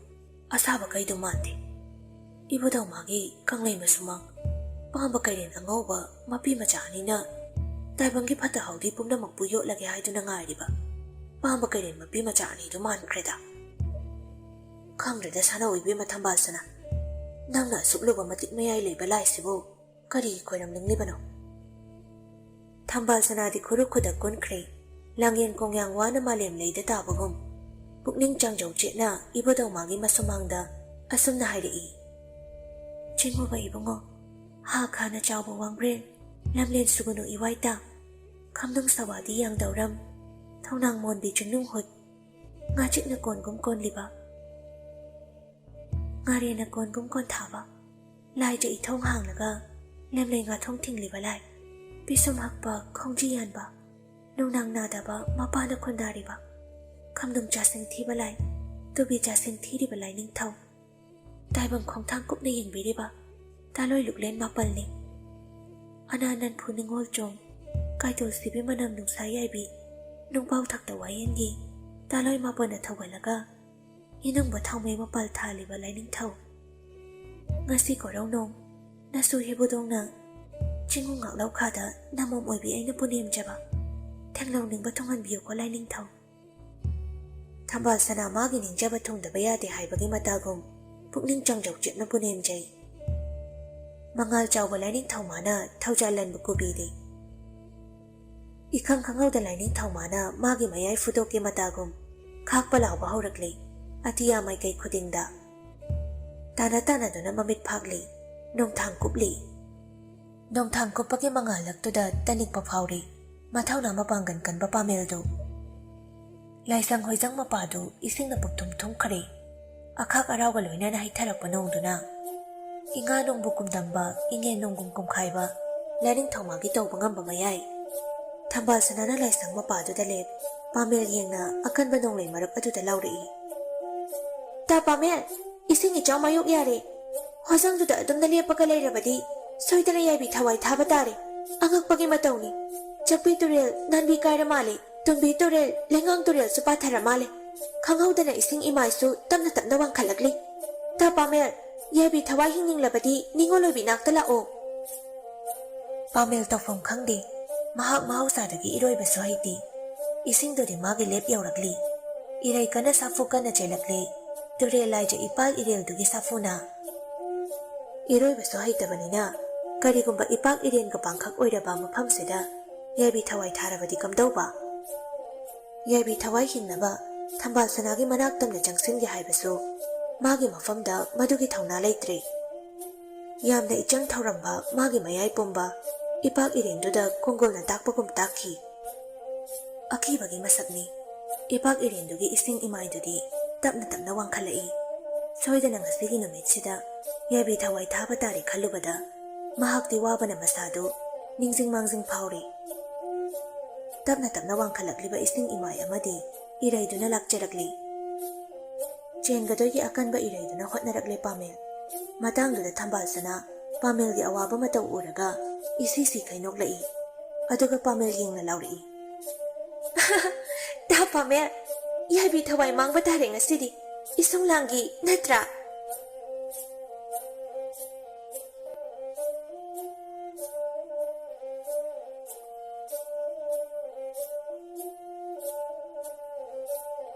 ꯑꯁꯥꯕ ꯀꯩꯗꯨ ꯃꯥꯟꯗꯦ꯫ ꯏꯕꯨꯙꯧ ꯃꯥꯒꯤ ꯀꯪꯂꯩ ꯃꯁꯨꯃꯥꯡ, ꯄꯥꯝꯕ ꯀꯩꯔꯦꯟ ꯑꯉꯧꯕ ꯃꯄꯤ ꯃꯆꯥ ꯑꯅꯤꯅ ꯇꯥꯏꯕꯪꯒꯤ ꯐꯠꯇ ꯍꯥꯎꯗꯤ ꯄꯨꯝꯅꯃꯛꯄꯨ ꯌꯣꯠꯂꯒꯦ ꯍꯥꯏꯗꯨꯅ ꯉꯥꯏꯔꯤꯕ ꯄꯥꯝꯕ ꯀꯩꯔꯦꯟ ꯃꯄꯤ ꯃꯆꯥ ꯑꯅꯤꯗꯨ ꯃꯥꯟꯈ꯭ꯔꯦꯗ꯫ ꯈꯪꯗ꯭ꯔꯦꯗ ꯁꯥꯅꯧ ꯏꯕꯦꯝꯃ ꯊꯝꯕꯥꯜꯁꯅꯥ, ꯅꯪꯅ ꯑꯁꯨꯛ ꯂꯨꯕ ꯃꯇꯤꯛ ꯃꯌꯥꯏ ꯂꯩꯕ ꯂꯥꯏꯁꯤꯕꯨ ꯀꯔꯤꯒꯤ ꯈꯣꯏꯔꯝꯅꯤꯡꯂꯤꯕꯅꯣ? ꯊꯝꯕꯥꯜ ꯁꯅꯥꯗꯤ ꯈꯨꯔꯨ ꯈꯨꯗꯛ ꯀꯨꯟꯈ꯭ꯔꯦ꯫ ꯂꯥꯡꯌꯦꯟ ꯀꯣꯡꯌꯥꯡ ꯋꯥꯅ ꯃꯥꯂꯦꯝ ꯂꯩꯗ ꯇꯥꯕꯒꯨꯝ, ꯄꯨꯛꯅꯤꯡ ꯆꯥꯡꯖꯧ ꯆꯦꯠꯅ ꯏꯕꯨꯙꯧ ꯃꯥꯒꯤ ꯃꯁꯨꯃꯥꯡꯗ ꯑꯁꯨꯝꯅ ꯍꯥꯏꯔꯛꯏ, ꯆꯤꯡꯉꯨꯕ ꯏꯕꯨꯡꯉꯣ, ꯍꯥ ꯈꯥꯅ ꯆꯥꯎꯕ ꯋꯥꯡꯕ꯭ꯔꯦꯜ, ꯂꯝꯂꯦꯟ ꯁꯨꯒꯅꯨ ꯏꯋꯥꯏꯇ, ꯈꯝꯅꯨꯡ ꯁꯋꯥꯗꯤ ꯌꯥꯡꯗꯧꯔꯝ, ꯊꯧꯅꯥꯡ ꯃꯣꯟꯕꯤ ꯆꯤꯡꯅꯨꯡ ꯍꯨꯠ, ꯉꯥꯆꯤꯛꯅ ꯀꯣꯟꯒꯨꯝ ꯀꯣꯟꯂꯤꯕ, ꯉꯥꯔꯦꯟꯅ ꯀꯣꯟꯒꯨꯝ ꯀꯣꯟꯊꯥꯕ, ꯂꯥꯏꯖ ꯏꯊꯣꯡ ꯍꯥꯡꯂꯒ ꯂꯦꯝꯂꯩ ꯉꯥꯊꯣꯡ ꯊꯤꯡꯂꯤꯕ ꯂꯥꯏ, ꯄꯤꯁꯨꯝ ꯍꯛꯄ ꯈꯣꯡꯖꯤ ꯌꯥꯟꯕ, ꯅꯨꯡꯅꯥꯡ ꯅꯥꯗꯕ ꯃꯄꯥꯅ ꯈꯨꯟꯗꯥꯔꯤꯕ, ꯈꯝꯅꯨꯡ ꯆꯥꯁꯤꯡ ꯊꯤꯕ ꯂꯥꯏ, ꯇꯨꯕꯤ ꯆꯥꯁꯤꯡ ꯊꯤꯔꯤꯕ ꯂꯥꯏꯅꯤꯡꯊꯧ, ꯇꯥꯏꯕꯪ ꯈꯣꯡꯊꯥꯡ ꯀꯨꯞꯅ ꯌꯦꯡꯕꯤꯔꯤꯕ ꯇꯥꯂꯣꯏ ꯂꯨꯛꯂꯦꯟ ꯃꯥꯄꯜꯅꯤ꯫ ꯑꯅꯥ ꯅꯟꯐꯨ ꯅꯤꯡꯉꯣꯜ ꯆꯣꯡ, ꯀꯥꯏꯇꯣꯜ ꯁꯤꯕꯤ ꯃꯅꯝ ꯅꯨꯡꯁꯥ ꯌꯥꯏꯕꯤ, ꯅꯨꯡꯄꯥꯎ ꯊꯛꯇ ꯋꯥꯌꯦꯟꯒꯤ ꯇꯥꯂꯣꯏ ꯃꯥꯄꯜꯅ ꯊꯧꯒꯠꯂꯒ ꯏꯅꯨꯡꯕ ꯊꯥꯎꯃꯩ ꯃꯄꯥꯜ ꯊꯥꯜꯂꯤꯕ ꯂꯥꯏꯅꯤꯡꯊꯧ꯫ ꯉꯁꯤ ꯀꯣꯔꯧꯅꯣꯡ ꯅꯁꯨ ꯍꯤꯕꯨꯗꯣꯡꯅ ꯆꯤꯡꯉꯨ ꯉꯥꯛꯂꯧ ꯈꯥꯗ ꯅꯃꯣꯝ ꯑꯣꯏꯕꯤ ꯑꯩꯅ ꯄꯨꯅꯦꯝꯖꯕ ꯊꯦꯡꯂꯧꯅꯤꯡꯕ ꯊꯨꯡꯍꯟꯕꯤꯌꯨꯀꯣ ꯂꯥꯏꯅꯤꯡꯊꯧ꯫ ꯊꯝꯕꯥꯜ ꯁꯅꯥ ꯃꯥꯒꯤ ꯅꯤꯡꯖꯕ ꯊꯨꯡꯗꯕ ꯌꯥꯗꯦ ꯍꯥꯏꯕꯒꯤ ꯃꯇꯥꯒꯨꯝ ꯄꯨꯛꯅꯤꯡ ꯆꯥꯡꯖꯧ ꯆꯦꯠꯅ ꯄꯨꯅꯦꯝꯖꯩ꯫ ꯃꯉꯥꯜ ꯆꯥꯎꯕ ꯂꯥꯏꯅꯤꯡꯊꯧ ꯃꯥꯅ ꯊꯧꯖꯥꯜ ꯂꯟꯕ ꯀꯨꯕꯤꯗꯤ ꯏꯈꯪ ꯈꯪꯍꯧꯗ ꯂꯥꯏꯅꯤꯡꯊꯧ ꯃꯥꯅ ꯃꯥꯒꯤ ꯃꯌꯥꯏ ꯐꯨꯗꯣꯛꯀꯤ ꯃꯇꯥꯒꯨꯝ ꯈꯥꯛꯄ ꯂꯥꯎꯕ ꯍꯧꯔꯛꯂꯤ꯫ ꯑꯇꯤꯌꯥ ꯃꯥꯏꯀꯩ ꯈꯨꯗꯤꯡꯗ ꯇꯥꯅ ꯇꯥꯅꯗꯨꯅ ꯃꯃꯤꯠ ꯐꯥꯛꯂꯤ꯫ ꯅꯣꯡꯊꯥꯡ ꯀꯨꯞꯂꯤ꯫ ꯅꯣꯡꯊꯥꯡ ꯀꯨꯞꯄꯒꯤ ꯃꯉꯥꯜꯂꯛꯇꯨꯗ ꯇꯅꯤꯛꯄ ꯐꯥꯎꯔꯤ ꯃꯊꯧꯅꯥ ꯃꯄꯥꯡꯒꯜ ꯀꯟꯕ ꯄꯥꯃꯦꯜꯗꯨ꯫ ꯂꯥꯏꯁꯪ ꯍꯣꯏꯖꯪ ꯃꯄꯥꯗꯨ ꯏꯁꯤꯡꯅ ꯄꯨꯛꯊꯨꯝ ꯊꯨꯝꯈꯔꯦ꯫ ꯑꯈꯥꯛ ꯑꯔꯥꯎꯒ ꯂꯣꯏꯅꯅ ꯍꯩꯊꯔꯛꯄ ꯅꯣꯡꯗꯨꯅ ꯏꯉꯥ ꯅꯣꯡꯕꯨ ꯀꯨꯝꯗꯝꯕ, ꯏꯉꯦꯟ ꯅꯣꯡꯒꯨꯝ ꯀꯨꯝꯈꯥꯏꯕ, ꯂꯥꯏꯅꯤꯡꯊꯧꯃꯥꯒꯤ ꯇꯧꯕ ꯉꯝꯕ ꯃꯌꯥꯏ꯫ ꯊꯝꯕꯥꯜ ꯁꯅꯥꯅ ꯂꯥꯏꯁꯪ ꯃꯄꯥꯗꯨꯗ ꯂꯦꯞ, ꯄꯥꯃꯦꯜ ꯌꯦꯡꯅ ꯑꯀꯟꯕ ꯅꯣꯡꯂꯩ ꯃꯔꯨꯞ ꯑꯗꯨꯗ ꯂꯧꯔꯛꯏ꯫ ꯇꯥ ꯄꯥꯃꯦꯜ, ꯏꯁꯤꯡ ꯏꯆꯥꯎ ꯃꯥꯌꯣꯛ ꯌꯥꯔꯦ꯫ ꯍꯣꯖꯪꯗꯨꯗ ꯑꯗꯨꯝꯅ ꯂꯦꯞꯄꯒ ꯂꯩꯔꯕꯗꯤ ꯁꯣꯏꯗꯅ ꯌꯥꯏꯕꯤ ꯊꯋꯥꯏ ꯊꯥꯕ ꯇꯥꯔꯦ꯫ ꯑꯉꯛꯄꯒꯤ ꯃꯇꯧꯅꯤ꯫ ꯆꯛꯄꯤ ꯇꯨꯔꯦꯜ ꯅꯥꯟꯕꯤ ꯀꯥꯏꯔ ꯃꯥꯜꯂꯦ꯫ ꯇꯨꯝꯕꯤ ꯇꯨꯔꯦꯜ, ꯂꯩꯉꯥꯡ ꯇꯨꯔꯦꯜꯁꯨ ꯄꯥꯊꯔ ꯃꯥꯜꯂꯦ꯫ ꯈꯪꯍꯧꯗꯅ ꯏꯁꯤꯡ ꯏꯃꯥꯏꯁꯨ ꯇꯞꯅ ꯇꯞꯅ ꯋꯥꯡꯈꯠꯂꯛꯂꯤ꯫ ꯇꯥ ꯄꯥꯃꯦꯜ, ꯌꯥꯏꯕꯤ ꯊꯋꯥꯏ ꯍꯤꯡꯅꯤꯡꯂꯕꯗꯤ ꯅꯤꯉꯣꯜ ꯑꯣꯏꯕꯤ ꯅꯥꯛꯇ ꯂꯥꯛꯑꯣ꯫ ꯄꯥꯃꯦꯜ ꯇꯧꯐꯝ ꯈꯪꯗꯦ꯫ ꯃꯍꯥꯛ ꯃꯍꯧꯁꯥꯗꯒꯤ ꯏꯔꯣꯏꯕꯁꯨ ꯍꯩꯇꯦ꯫ ꯏꯁꯤꯡꯗꯨꯗꯤ ꯃꯥꯒꯤ ꯂꯦꯞ ꯌꯧꯔꯛꯂꯤ꯫ ꯏꯔꯩ ꯀꯟꯅ ꯁꯥꯐꯨ ꯀꯟꯅ ꯆꯦꯜꯂꯛꯂꯤ꯫ ꯇꯨꯔꯦꯜ ꯂꯥꯏꯖ ꯏꯄꯥꯜ ꯏꯔꯦꯜꯗꯨꯒꯤ ꯁꯥꯐꯨꯅ꯫ ꯏꯔꯣꯏꯕꯁꯨ ꯍꯩꯇꯕꯅꯤꯅ ꯀꯔꯤꯒꯨꯝꯕ ꯏꯄꯥꯛ ꯏꯔꯦꯟꯒ ꯄꯥꯡꯈꯛ ꯑꯣꯏꯔꯕ ꯃꯐꯝꯁꯤꯗ ꯌꯥꯏꯕꯤ ꯊꯋꯥꯏ ꯊꯥꯔꯕꯗꯤ ꯀꯝꯗꯧꯕ? ꯌꯥꯏꯕꯤ ꯊꯋꯥꯏ ꯍꯤꯡꯅꯕ ꯊꯝꯕꯥꯜ ꯁꯅꯥꯒꯤ ꯃꯅꯥꯛ ꯇꯝꯅ ꯆꯪꯁꯤꯟꯒꯦ ꯍꯥꯏꯕꯁꯨ ꯃꯥꯒꯤ ꯃꯐꯝꯗ ꯃꯗꯨꯒꯤ ꯊꯧꯅꯥ ꯂꯩꯇ꯭ꯔꯦ꯫ ꯌꯥꯝꯅ ꯏꯆꯪ ꯊꯧꯔꯝꯕ ꯃꯥꯒꯤ ꯃꯌꯥꯏ ꯄꯨꯝꯕ ꯏꯄꯥꯛ ꯏꯔꯦꯟꯗꯨꯗ ꯀꯣꯡꯒꯣꯜꯅ ꯇꯥꯛꯄꯒꯨꯝ ꯇꯥꯛꯈꯤ꯫ ꯑꯀꯤꯕꯒꯤ ꯃꯁꯛꯅꯤ꯫ ꯏꯄꯥꯛ ꯏꯔꯦꯟꯗꯨꯒꯤ ꯏꯁꯤꯡ ꯏꯃꯥꯏꯗꯨꯗꯤ ꯇꯞꯅ ꯇꯞꯅ ꯋꯥꯡꯈꯠꯂꯛꯏ꯫ ꯁꯣꯏꯗꯅ ꯉꯁꯤꯒꯤ ꯅꯨꯃꯤꯠꯁꯤꯗ ꯌꯥꯏꯕꯤ ꯊꯋꯥꯏ ꯊꯥꯕ ꯇꯥꯔꯦ ꯈꯜꯂꯨꯕꯗ ꯃꯍꯥꯛꯇꯤ ꯋꯥꯕꯅ ꯃꯁꯥꯗꯨ ꯅꯤꯡꯖꯤꯡ ꯃꯥꯡꯖꯤꯡ ꯐꯥꯎꯔꯤ꯫ ꯇꯞꯅ ꯇꯞꯅ ꯋꯥꯡꯈꯠꯂꯛꯂꯤꯕ ꯏꯁꯤꯡ ꯏꯃꯥꯏ ꯑꯃꯗꯤ ꯏꯔꯩꯗꯨꯅ ꯂꯥꯛꯆꯔꯛꯂꯤ꯫ ꯆꯦꯟꯒꯗꯣꯏꯒꯤ ꯑꯀꯟꯕ ꯏꯔꯩꯗꯨꯅ ꯍꯣꯠꯅꯔꯛꯂꯦ ꯄꯥꯃꯦꯜ꯫ ꯃꯇꯥꯡꯗꯨꯗ ꯊꯝꯕꯥꯜꯁꯅꯥ ꯄꯥꯃꯦꯜꯒꯤ ꯑꯋꯥꯕ ꯃꯇꯧ ꯎꯔꯒ ꯏꯁꯤ ꯁꯤꯈꯩ ꯅꯣꯛꯂꯛꯏ꯫ ꯑꯗꯨꯒ ꯄꯥꯃꯦꯜ ꯌꯦꯡꯅ ꯂꯥꯎꯔꯛꯏ, "ꯇꯥ ꯄꯥꯃꯦꯜ, ꯌꯥꯏꯕꯤ ꯊꯋꯥꯏ ꯃꯥꯡꯕ ꯇꯥꯔꯦ ꯉꯁꯤꯗꯤ꯫ ꯏꯁꯨꯡ ꯂꯥꯡꯒꯤ ꯅꯠꯇ꯭ꯔꯥ?"